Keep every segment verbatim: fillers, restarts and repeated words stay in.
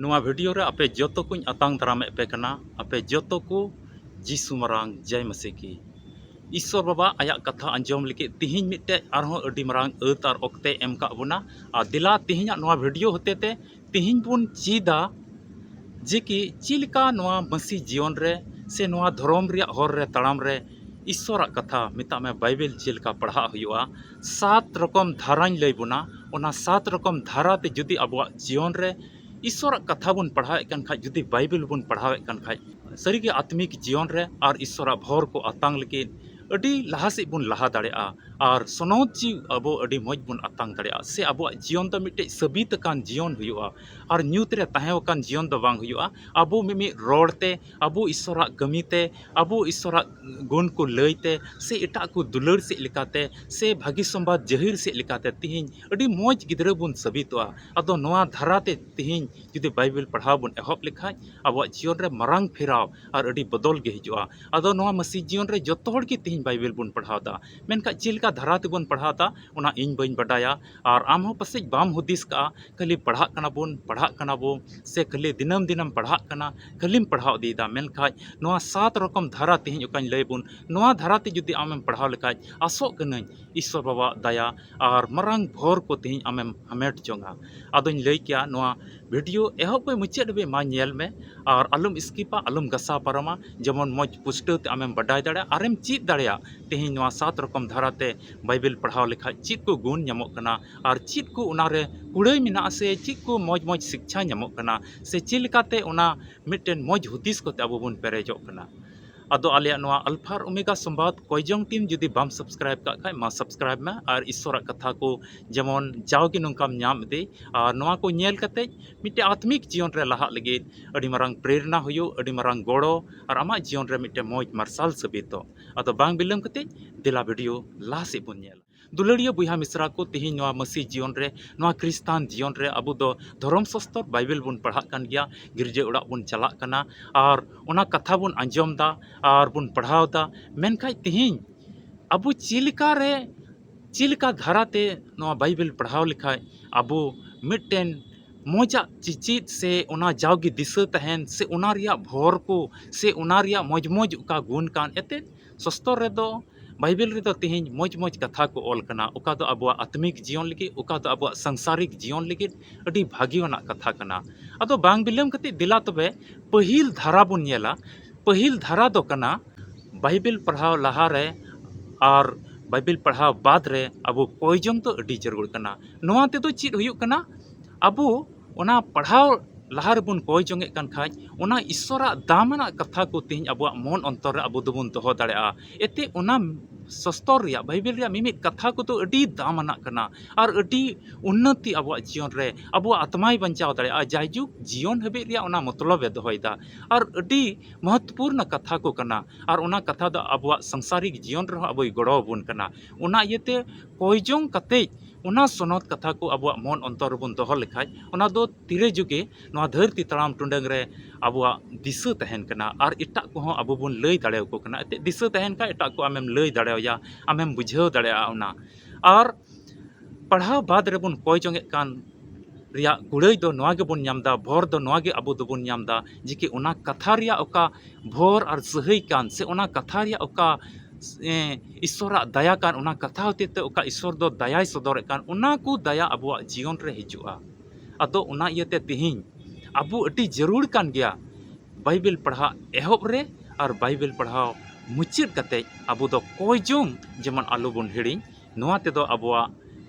ᱱᱚᱣᱟ video ᱨᱮ ᱟᱯᱮ ᱡᱚᱛᱚ ᱠᱚᱧ ᱟᱛᱟᱝ ᱫᱟᱨᱟᱢᱮᱫ ᱯᱮ ᱠᱟᱱᱟ᱾ ᱟᱯᱮ ᱡᱚᱛᱚ ᱠᱚ ᱡᱤᱥᱩ ᱢᱟᱨᱟᱝ ᱡᱟᱭ ᱢᱟᱹᱥᱤ ᱠᱤ᱾ ᱤᱥᱥᱚᱨ ᱵᱟᱵᱟ ᱟᱭᱟᱜ ᱠᱟᱛᱷᱟ ᱟᱸᱡᱚᱢ ᱞᱟᱹᱜᱤᱫ ᱛᱤᱦᱤᱧ ᱢᱤᱫᱴᱮᱡ ᱟᱨᱦᱚᱸ ᱟᱹᱰᱤ ᱢᱟᱨᱟᱝ ᱟᱹᱛ ᱟᱨ ᱚᱠᱛᱮ ᱮᱢ ᱠᱟᱜ ᱵᱚᱱᱟ᱾ ᱟᱨ ᱫᱮᱞᱟ ᱛᱤᱦᱤᱧᱟᱜ ᱱᱚᱣᱟ video ᱦᱚᱛᱮ ᱛᱮ ᱛᱤᱦᱤᱧ ᱵᱚᱱ ᱪᱮᱫᱟ ᱡᱮ ᱠᱤ ᱪᱮᱫ ᱞᱮᱠᱟ ᱱᱚᱣᱟ ᱢᱟᱹᱥᱤ ᱡᱤᱭᱚᱱ ᱨᱮ ᱥᱮ ᱱᱚᱣᱟ ᱫᱷᱚᱨᱚᱢ ᱨᱮᱭᱟᱜ ᱦᱚᱨ ᱨᱮ ᱛᱟᱲᱟᱢ ᱨᱮ ᱤᱥᱥᱚᱨᱟᱜ ᱠᱟᱛᱷᱟ, ᱢᱮᱛᱟᱜ ᱢᱮ ᱵᱟᱭᱵᱮᱞ, ᱪᱮᱫ ᱞᱮᱠᱟ ᱯᱟᱲᱦᱟᱜ ᱦᱩᱭᱩᱜᱼᱟ᱾ ᱥᱟᱛ ᱨᱚᱠᱚᱢ ᱫᱷᱟᱨᱟᱧ ᱞᱟᱹᱭ ᱵᱚᱱᱟ, ᱚᱱᱟ ᱥᱟᱛ ᱨᱚᱠᱚᱢ ᱫᱷᱟᱨᱟ ᱛᱮ ᱡᱩᱫᱤ ᱟᱵᱚᱣᱟᱜ ᱡᱤᱭᱚᱱ ᱨᱮ ᱤᱥᱥᱚᱨᱟᱜ ᱠᱟᱛᱷᱟ ᱵᱚᱱ ᱯᱟᱲᱦᱟᱣᱮᱫ ᱠᱟᱱ ᱠᱷᱟᱡ, ᱡᱩᱫᱤ ᱵᱟᱭᱵᱮᱞ ᱵᱚᱱ ᱯᱟᱲᱦᱟᱣᱮᱫ ᱠᱟᱱ ᱠᱷᱟᱡ, ᱥᱟᱹᱨᱤᱜᱮ ᱟᱛᱢᱤᱠ ᱡᱤᱭᱚᱱ ᱨᱮ ᱟᱨ ᱤᱥᱥᱚᱨᱟᱜ ᱵᱷᱚᱨ ᱠᱚ ᱟᱛᱟᱝ ᱞᱟᱹᱜᱤᱫ ᱟᱹᱰᱤ ᱞᱟᱦᱟ ᱥᱮᱫ ᱵᱚᱱ ᱞᱟᱦᱟ ᱫᱟᱲᱮᱭᱟᱜᱼᱟ᱾ ᱟᱨ ᱥᱚᱱᱚᱛ ᱡᱤᱣᱤ ᱟᱵᱚ ᱟᱹᱰᱤ ᱢᱚᱡᱽ ᱵᱚᱱ ᱟᱛᱟᱝ ᱫᱟᱲᱮᱭᱟᱜᱼᱟ, ᱥᱮ ᱟᱵᱚᱣᱟᱜ ᱡᱤᱭᱚᱱ ᱫᱚ ᱢᱤᱫᱴᱮᱡ ᱥᱟᱹᱵᱤᱛ ᱟᱠᱟᱱ ᱡᱤᱭᱚᱱ ᱦᱩᱭᱩᱜᱼᱟ᱾ ᱟᱨ ᱧᱩᱛ ᱨᱮ ᱛᱟᱦᱮᱸ ᱟᱠᱟᱱ ᱡᱤᱭᱚᱱ ᱫᱚ ᱵᱟᱝ ᱦᱩᱭᱩᱜᱼᱟ᱾ ᱟᱵᱚ ᱢᱤᱢᱤᱫ ᱨᱚᱲ ᱛᱮ, ᱟᱵᱚ ᱤᱥᱥᱚᱨᱟᱜ ᱠᱟᱹᱢᱤ ᱛᱮ, ᱟᱵᱚ ᱤᱥᱥᱚᱨᱟᱜ ᱜᱩᱱ ᱠᱚ ᱞᱟᱹᱭ ᱛᱮ, ᱥᱮ ᱮᱴᱟᱜ ᱠᱚ ᱫᱩᱞᱟᱹᱲ ᱥᱮᱫ ᱞᱮᱠᱟᱛᱮ, ᱥᱮ ᱵᱷᱟᱹᱜᱤ ᱥᱚᱢᱵᱟᱫ ᱡᱟᱹᱦᱤᱨ ᱥᱮᱫ ᱞᱮᱠᱟᱛᱮ ᱛᱤᱦᱤᱧ ᱟᱹᱰᱤ ᱢᱚᱡᱽ ᱜᱤᱫᱽᱨᱟᱹ ᱵᱚᱱ ᱥᱟᱹᱵᱤᱛᱚᱜᱼᱟ᱾ ᱟᱫᱚ ᱱᱚᱣᱟ ᱫᱷᱟᱨᱟ ᱛᱮ ᱛᱤᱦᱤᱧ ᱡᱩᱫᱤ ᱵᱟᱭᱵᱮᱞ ᱯᱟᱲᱦᱟᱣ ᱵᱚᱱ ᱮᱦᱚᱵ ᱞᱮᱠᱷᱟᱡ, ᱟᱵᱚᱣᱟᱜ ᱡᱤᱭᱚᱱ ᱨᱮ ᱢᱟᱨᱟᱝ ᱯᱷᱮᱨᱟᱣ ᱟᱨ ᱟᱹᱰᱤ ᱵᱚᱫᱚᱞ ᱜᱮ ᱦᱤᱡᱩᱜᱼᱟ᱾ ᱟᱫᱚ ᱱᱚᱣᱟ ᱢᱟᱹᱥᱤ ᱡᱤᱭᱚᱱ ᱨᱮ ᱡᱚᱛᱚ ᱦᱚᱲ ᱜᱮ ᱛᱤᱦᱤᱧ ᱵᱟᱭᱵᱮᱞ ᱵᱚᱱ ᱯᱟᱲᱦᱟᱣ ᱮᱫᱟ, ᱢᱮᱱᱠᱷᱟᱱ ᱪᱮᱫ ᱞᱮᱠᱟ ᱫᱷᱟᱨᱟ ᱛᱮᱵᱚᱱ ᱯᱟᱲᱦᱟᱣ ᱮᱫᱟ, ᱚᱱᱟ ᱤᱧ ᱵᱟᱹᱧ ᱵᱟᱰᱟᱭᱟ᱾ ᱟᱨ ᱟᱢ ᱦᱚᱸ ᱯᱟᱥᱮᱡ ᱵᱟᱢ ᱦᱩᱫᱤᱥ ᱠᱟᱜᱼᱟ, ᱠᱷᱟᱹᱞᱤ ᱯᱟᱲᱦᱟᱜ ᱠᱟᱱᱟ ᱵᱚᱱ, ᱯᱟᱲᱦᱟᱜ ᱠᱟᱱᱟ ᱵᱚ, ᱥᱮ ᱠᱷᱟᱹᱞᱤ ᱫᱤᱱᱟᱹᱢ ᱫᱤᱱᱮᱢ ᱯᱟᱲᱦᱟᱜ ᱠᱟᱱᱟ, ᱠᱷᱟᱹᱞᱤᱢ ᱯᱟᱲᱦᱟᱣ ᱤᱫᱤᱭᱮᱫᱟ, ᱢᱮᱱᱠᱷᱟᱡ ᱱᱚᱣᱟ ᱥᱟᱛ ᱨᱚᱠᱚᱢ ᱫᱷᱟᱨᱟ ᱛᱮᱦᱮᱧ ᱚᱠᱟᱧ ᱞᱟᱹᱭ ᱵᱚᱱ, ᱱᱚᱣᱟ ᱫᱷᱟᱨᱟ ᱛᱮ ᱡᱩᱫᱤ ᱟᱢᱮᱢ ᱯᱟᱲᱦᱟᱣ ᱞᱮᱠᱷᱟᱡ, ᱟᱥᱚᱜ ᱠᱟᱹᱱᱟᱹᱧ ᱤᱥᱥᱚᱨ ᱵᱟᱵᱟᱣᱟᱜ ᱫᱟᱭᱟ ᱟᱨ ᱢᱟᱨᱟᱝ ᱵᱷᱚᱨ ᱠᱚ ᱛᱮᱦᱮᱧ ᱟᱢᱮᱢ ᱦᱟᱢᱮᱴ ᱡᱚᱝᱟ᱾ ᱟᱫᱚᱧ ᱞᱟᱹᱭ ᱠᱮᱭᱟ, ᱱᱚᱣᱟ video ᱮᱦᱚᱵ ᱠᱷᱚᱱ ᱢᱩᱪᱟᱹᱫ ᱦᱟᱹᱵᱤᱡ ᱢᱟ ᱧᱮᱞ ᱢᱮ, ᱟᱨ ᱟᱞᱚᱢ skip ᱟ, ᱟᱞᱚᱢ ᱜᱷᱟᱥᱟᱣ ᱯᱟᱨᱚᱢᱟ, ᱡᱮᱢᱚᱱ ᱢᱚᱡᱽ ᱯᱩᱥᱴᱟᱹᱣ ᱛᱮ ᱟᱢᱮᱢ ᱵᱟᱰᱟᱭ ᱫᱟᱲᱮᱭᱟᱜᱼᱟ ᱟᱨᱮᱢ ᱪᱮᱫ ᱫᱟᱲᱮᱭᱟᱜᱼᱟ ᱛᱮᱦᱮᱧ ᱱᱚᱣᱟ ᱥᱟᱛ ᱨᱚᱠᱚᱢ ᱫᱷᱟᱨᱟ ᱛᱮ ᱵᱟᱭᱵᱮᱞ ᱯᱟᱲᱦᱟᱣ ᱞᱮᱠᱷᱟᱡ ᱪᱮᱫ ᱠᱚ ᱜᱩᱱ ᱧᱟᱢᱚᱜ ᱠᱟᱱᱟ, ᱟᱨ ᱪᱮᱫ ᱠᱚ ᱚᱱᱟ ᱨᱮ ᱠᱩᱲᱟᱹᱭ ᱢᱮᱱᱟᱜᱼᱟ, ᱥᱮ ᱪᱮᱫ ᱠᱚ ᱢᱚᱡᱽ ᱢᱚᱡᱽ ᱥᱤᱠᱪᱷᱟ ᱧᱟᱢᱚᱜ ᱠᱟᱱᱟ, ᱥᱮ ᱪᱮᱫ ᱞᱮᱠᱟᱛᱮ ᱚᱱᱟ ᱢᱤᱫᱴᱮᱱ ᱢᱚᱡᱽ ᱦᱩᱫᱤᱥ ᱠᱚᱛᱮ ᱟᱵᱚ ᱵᱚᱱ ᱯᱮᱨᱮᱡᱚᱜ ᱠᱟᱱᱟ᱾ ᱟᱫᱚ ᱟᱞᱮᱭᱟᱜ ᱱᱚᱣᱟ ᱟᱞᱯᱷᱟ ᱟᱨ ᱳᱢᱮᱜᱟ ᱥᱚᱢᱵᱟᱫ ᱠᱚᱭᱡᱚᱝ ᱴᱤᱢ ᱡᱩᱫᱤ ᱵᱟᱢ subscribe ᱠᱟᱜ ᱠᱷᱟᱡ, ᱢᱟ subscribe ᱢᱮ ᱟᱨ ᱤᱥᱥᱚᱨᱟᱜ ᱠᱟᱛᱷᱟ ᱠᱚ ᱡᱮᱢᱚᱱ ᱡᱟᱣᱜᱮ ᱱᱚᱝᱠᱟᱢ ᱧᱟᱢ ᱤᱫᱤ, ᱟᱨ ᱱᱚᱣᱟ ᱠᱚ ᱧᱮᱞ ᱠᱟᱛᱮ ᱢᱤᱫᱴᱮᱱ ᱟᱛᱢᱤᱠ ᱡᱤᱭᱚᱱ ᱨᱮ ᱞᱟᱦᱟᱜ ᱞᱟᱹᱜᱤᱫ ᱟᱹᱰᱤ ᱢᱟᱨᱟᱝ ᱯᱨᱮᱨᱱᱟ ᱦᱩᱭᱩᱜ, ᱟᱹᱰᱤ ᱢᱟᱨᱟᱝ ᱜᱚᱲᱚ, ᱟᱨ ᱟᱢᱟᱜ ᱡᱤᱭᱚᱱ ᱨᱮ ᱢᱤᱫᱴᱮᱱ ᱢᱚᱡᱽ ᱢᱟᱨᱥᱟᱞ ᱥᱟᱹᱵᱤᱛᱚᱜ᱾ ᱟᱫᱚ ᱵᱟᱝ ᱵᱤᱞᱚᱢ ᱠᱟᱛᱮ ᱫᱮᱞᱟ video ᱞᱟᱦᱟ ᱥᱮᱫ ᱵᱚᱱ ᱧᱮᱞᱟ᱾ ᱫᱩᱞᱟᱹᱲᱤᱭᱟᱹ ᱵᱚᱭᱦᱟ ᱢᱤᱥᱨᱟ ᱠᱚ, ᱛᱮᱦᱮᱧ ᱱᱚᱣᱟ ᱢᱟᱹᱥᱤ ᱡᱤᱭᱚᱱ ᱨᱮ, ᱱᱚᱣᱟ ᱠᱷᱨᱤᱥᱴᱟᱱ ᱡᱤᱭᱚᱱ ᱨᱮ ᱟᱵᱚ ᱫᱚ ᱫᱷᱚᱨᱚᱢ ᱥᱟᱥᱛᱚᱨ ᱵᱟᱭᱵᱮᱞ ᱵᱚᱱ ᱯᱟᱲᱦᱟᱜ ᱠᱟᱱ ᱜᱮᱭᱟ, ᱜᱤᱨᱡᱟᱹ ᱚᱲᱟᱜ ᱵᱚᱱ ᱪᱟᱞᱟᱜ ᱠᱟᱱᱟ, ᱟᱨ ᱚᱱᱟ ᱠᱟᱛᱷᱟ ᱵᱚᱱ ᱟᱸᱡᱚᱢ ᱫᱟ ᱟᱨ ᱵᱚᱱ ᱯᱟᱲᱦᱟᱣ ᱫᱟ᱾ ᱢᱮᱱᱠᱷᱟᱡ ᱛᱮᱦᱮᱧ ᱟᱵᱚ ᱪᱮᱫ ᱞᱮᱠᱟ ᱨᱮ, ᱪᱮᱫ ᱞᱮᱠᱟ ᱫᱷᱟᱨᱟ ᱛᱮ ᱱᱚᱣᱟ ᱵᱟᱭᱵᱮᱞ ᱯᱟᱲᱦᱟᱣ ᱞᱮᱠᱷᱟᱡ ᱟᱵᱚ ᱢᱤᱫᱴᱮᱱ ᱢᱚᱡᱟᱜ ᱪᱤᱪᱤᱫ ᱥᱮ ᱚᱱᱟ ᱡᱟᱣᱜᱮ ᱫᱤᱥᱟᱹ ᱛᱟᱦᱮᱱ ᱥᱮ ᱚᱱᱟ ᱨᱮᱭᱟᱜ ᱵᱷᱚᱨ ᱠᱚ ᱥᱮ ᱚᱱᱟ ᱨᱮᱭᱟᱜ ᱢᱚᱡᱽ ᱢᱚᱡᱽ ᱚᱠᱟ ᱜᱩᱱ ᱠᱟᱱ, ᱮᱱᱛᱮᱫ ᱥᱚᱥᱛᱚᱨ ᱨᱮᱫᱚ, ᱵᱟᱭᱵᱮᱞ ᱨᱮᱫᱚ ᱛᱮᱦᱮᱧ ᱢᱚᱡᱽ ᱢᱚᱡᱽ ᱠᱟᱛᱷᱟ ᱠᱚ ᱚᱞ ᱠᱟᱱᱟ, ᱚᱠᱟ ᱫᱚ ᱟᱵᱚᱣᱟᱜ ᱟᱛᱢᱤᱠ ᱡᱤᱭᱚᱱ ᱞᱟᱹᱜᱤᱫ, ᱚᱠᱟ ᱫᱚ ᱟᱵᱚᱣᱟᱜ ᱥᱟᱝᱥᱟᱨᱤᱠ ᱡᱤᱭᱚᱱ ᱞᱟᱹᱜᱤᱫ ᱟᱹᱰᱤ ᱵᱷᱟᱹᱜᱤᱭᱟᱱᱟᱜ ᱠᱟᱛᱷᱟ ᱠᱟᱱᱟ᱾ ᱟᱫᱚ ᱵᱟᱝ ᱵᱤᱞᱚᱢ ᱠᱟᱛᱮ ᱫᱮᱞᱟ ᱛᱚᱵᱮ ᱯᱟᱹᱦᱤᱞ ᱫᱷᱟᱨᱟ ᱵᱚᱱ ᱧᱮᱞᱟ᱾ ᱯᱟᱹᱦᱤᱞ ᱫᱷᱟᱨᱟ ᱫᱚ ᱠᱟᱱᱟ ᱵᱟᱭᱵᱮᱞ ᱯᱟᱲᱦᱟᱣ ᱞᱟᱦᱟ ᱨᱮ ᱟᱨ ᱵᱟᱭᱵᱮᱞ ᱯᱟᱲᱦᱟᱣ ᱵᱟᱫᱽ ᱨᱮ ᱟᱵᱚ ᱠᱚᱭ ᱡᱚᱝ ᱫᱚ ᱟᱹᱰᱤ ᱡᱟᱹᱨᱩᱲ ᱠᱟᱱᱟ᱾ ᱱᱚᱣᱟ ᱛᱮᱫᱚ ᱪᱮᱫ ᱦᱩᱭᱩᱜ ᱠᱟᱱᱟ? ᱟᱵᱚ ᱚᱱᱟ ᱯᱟᱲᱦᱟᱣ ᱞᱟᱦᱟ ᱨᱮᱵᱚᱱ ᱠᱚᱭ ᱡᱚᱝᱮᱫ ᱠᱟᱱ ᱠᱷᱟᱡ, ᱚᱱᱟ ᱤᱥᱥᱚᱨᱟᱜ ᱫᱟᱢ ᱟᱱᱟᱜ ᱠᱟᱛᱷᱟ ᱠᱚ ᱛᱮᱦᱮᱧ ᱟᱵᱚᱣᱟᱜ ᱢᱚᱱ ᱚᱱᱛᱚᱨ ᱨᱮ ᱟᱵᱚ ᱫᱚᱵᱚᱱ ᱫᱚᱦᱚ ᱫᱟᱲᱮᱭᱟᱜᱼᱟ᱾ ᱮᱱᱛᱮ ᱚᱱᱟ ᱥᱚᱥᱛᱚᱨ ᱨᱮᱭᱟᱜ, ᱵᱟᱭᱵᱮᱞ ᱨᱮᱭᱟᱜ ᱢᱤᱢᱤᱫ ᱠᱟᱛᱷᱟ ᱠᱚᱫᱚ ᱟᱹᱰᱤ ᱫᱟᱢ ᱟᱱᱟᱜ ᱠᱟᱱᱟ ᱟᱨ ᱟᱹᱰᱤ ᱩᱱᱱᱚᱛᱤ ᱟᱵᱚᱣᱟᱜ ᱡᱤᱭᱚᱱ ᱨᱮ ᱟᱵᱚᱣᱟᱜ ᱟᱛᱢᱟᱭ ᱵᱟᱧᱪᱟᱣ ᱫᱟᱲᱮᱭᱟᱜᱼᱟ᱾ ᱡᱟᱭᱡᱩᱜᱽ ᱡᱤᱭᱚᱱ ᱦᱟᱹᱵᱤᱡ ᱨᱮᱭᱟᱜ ᱚᱱᱟ ᱢᱚᱛᱞᱚᱵ ᱮ ᱫᱚᱦᱚᱭᱮᱫᱟ ᱟᱨ ᱟᱹᱰᱤ ᱢᱚᱦᱚᱛᱯᱩᱨᱱᱚ ᱠᱟᱛᱷᱟ ᱠᱚ ᱠᱟᱱᱟ ᱟᱨ ᱚᱱᱟ ᱠᱟᱛᱷᱟ ᱫᱚ ᱟᱵᱚᱣᱟᱜ ᱥᱟᱝᱥᱟᱨᱤᱠ ᱡᱤᱭᱚᱱ ᱨᱮᱦᱚᱸ ᱟᱵᱚᱭ ᱜᱚᱲᱚ ᱟᱵᱚᱱ ᱠᱟᱱᱟ᱾ ᱚᱱᱟ ᱤᱭᱟᱹᱛᱮ ᱠᱚᱭ ᱡᱚᱝ ᱠᱟᱛᱮᱡ ᱚᱱᱟ ᱥᱚᱱᱚᱛ ᱠᱟᱛᱷᱟ ᱠᱚ ᱟᱵᱚᱣᱟᱜ ᱢᱚᱱ ᱚᱱᱛᱚᱨ ᱨᱮᱵᱚᱱ ᱫᱚᱦᱚ ᱞᱮᱠᱷᱟᱡ, ᱚᱱᱟ ᱫᱚ ᱛᱤᱨᱮ ᱡᱩᱜᱮ ᱱᱚᱣᱟ ᱫᱷᱟᱹᱨᱛᱤ ᱛᱟᱲᱟᱢ ᱴᱩᱰᱟᱹᱝ ᱨᱮ ᱟᱵᱚᱣᱟᱜ ᱫᱤᱥᱟᱹ ᱛᱟᱦᱮᱱ ᱠᱟᱱᱟ ᱟᱨ ᱮᱴᱟᱜ ᱠᱚᱦᱚᱸ ᱟᱵᱚ ᱵᱚᱱ ᱞᱟᱹᱭ ᱫᱟᱲᱮᱭᱟᱠᱚ ᱠᱟᱱᱟ᱾ ᱮᱱᱛᱮᱫ ᱫᱤᱥᱟᱹ ᱛᱟᱦᱮᱱ ᱠᱷᱟᱡ ᱮᱴᱟᱜ ᱠᱚ ᱟᱢᱮᱢ ᱞᱟᱹᱭ ᱫᱟᱲᱮᱭᱟᱭᱟ, ᱟᱢᱮᱢ ᱵᱩᱡᱷᱟᱹᱣ ᱫᱟᱲᱮᱭᱟᱜᱼᱟ ᱚᱱᱟ᱾ ᱟᱨ ᱯᱟᱲᱦᱟᱣ ᱵᱟᱫᱽ ᱨᱮᱵᱚᱱ ᱠᱚᱭ ᱡᱚᱝᱮᱫ ᱠᱟᱱ ᱨᱮᱭᱟᱜ ᱜᱩᱲᱟᱹᱭ ᱫᱚ ᱱᱚᱣᱟ ᱜᱮᱵᱚᱱ ᱧᱟᱢ ᱮᱫᱟ, ᱵᱷᱚᱨ ᱫᱚ ᱱᱚᱣᱟ ᱜᱮ ᱟᱵᱚ ᱫᱚᱵᱚᱱ ᱧᱟᱢ ᱮᱫᱟ ᱡᱮ ᱠᱤ ᱚᱱᱟ ᱠᱟᱛᱷᱟ ᱨᱮᱭᱟᱜ ᱚᱠᱟ ᱵᱷᱚᱨ ᱟᱨ ᱥᱟᱹᱦᱟᱹᱭ ᱠᱟᱱ ᱥᱮ ᱚᱱᱟ ᱠᱟᱛᱷᱟ ᱨᱮᱭᱟᱜ ᱚᱠᱟ, ᱮ, ᱤᱥᱥᱚᱨᱟᱜ ᱫᱟᱭᱟ ᱠᱟᱱ, ᱚᱱᱟ ᱠᱟᱛᱷᱟ ᱦᱚᱛᱮᱡ ᱛᱮ ᱚᱠᱟ ᱤᱥᱥᱚᱨ ᱫᱚ ᱫᱟᱭᱟᱭ ᱥᱚᱫᱚᱨᱮᱫ ᱠᱟᱱ, ᱚᱱᱟ ᱠᱚ ᱫᱟᱭᱟ ᱟᱵᱚᱣᱟᱜ ᱡᱤᱭᱚᱱ ᱨᱮ ᱦᱤᱡᱩᱜᱼᱟ᱾ ᱟᱫᱚ ᱚᱱᱟ ᱤᱭᱟᱹᱛᱮ ᱛᱮᱦᱮᱧ ᱟᱵᱚ ᱟᱹᱰᱤ ᱡᱟᱹᱨᱩᱲ ᱠᱟᱱ ᱜᱮᱭᱟ ᱵᱟᱭᱵᱮᱞ ᱯᱟᱲᱦᱟᱜ ᱮᱦᱚᱵ ᱨᱮ ᱟᱨ ᱵᱟᱭᱵᱮᱞ ᱯᱟᱲᱦᱟᱣ ᱢᱩᱪᱟᱹᱫ ᱠᱟᱛᱮᱡ ᱟᱵᱚ ᱫᱚ ᱠᱚᱭ ᱡᱚᱝ ᱡᱮᱢᱚᱱ ᱟᱞᱚ ᱵᱚᱱ ᱦᱤᱲᱤᱧ᱾ ᱱᱚᱣᱟ ᱛᱮᱫᱚ ᱟᱵᱚᱣᱟᱜ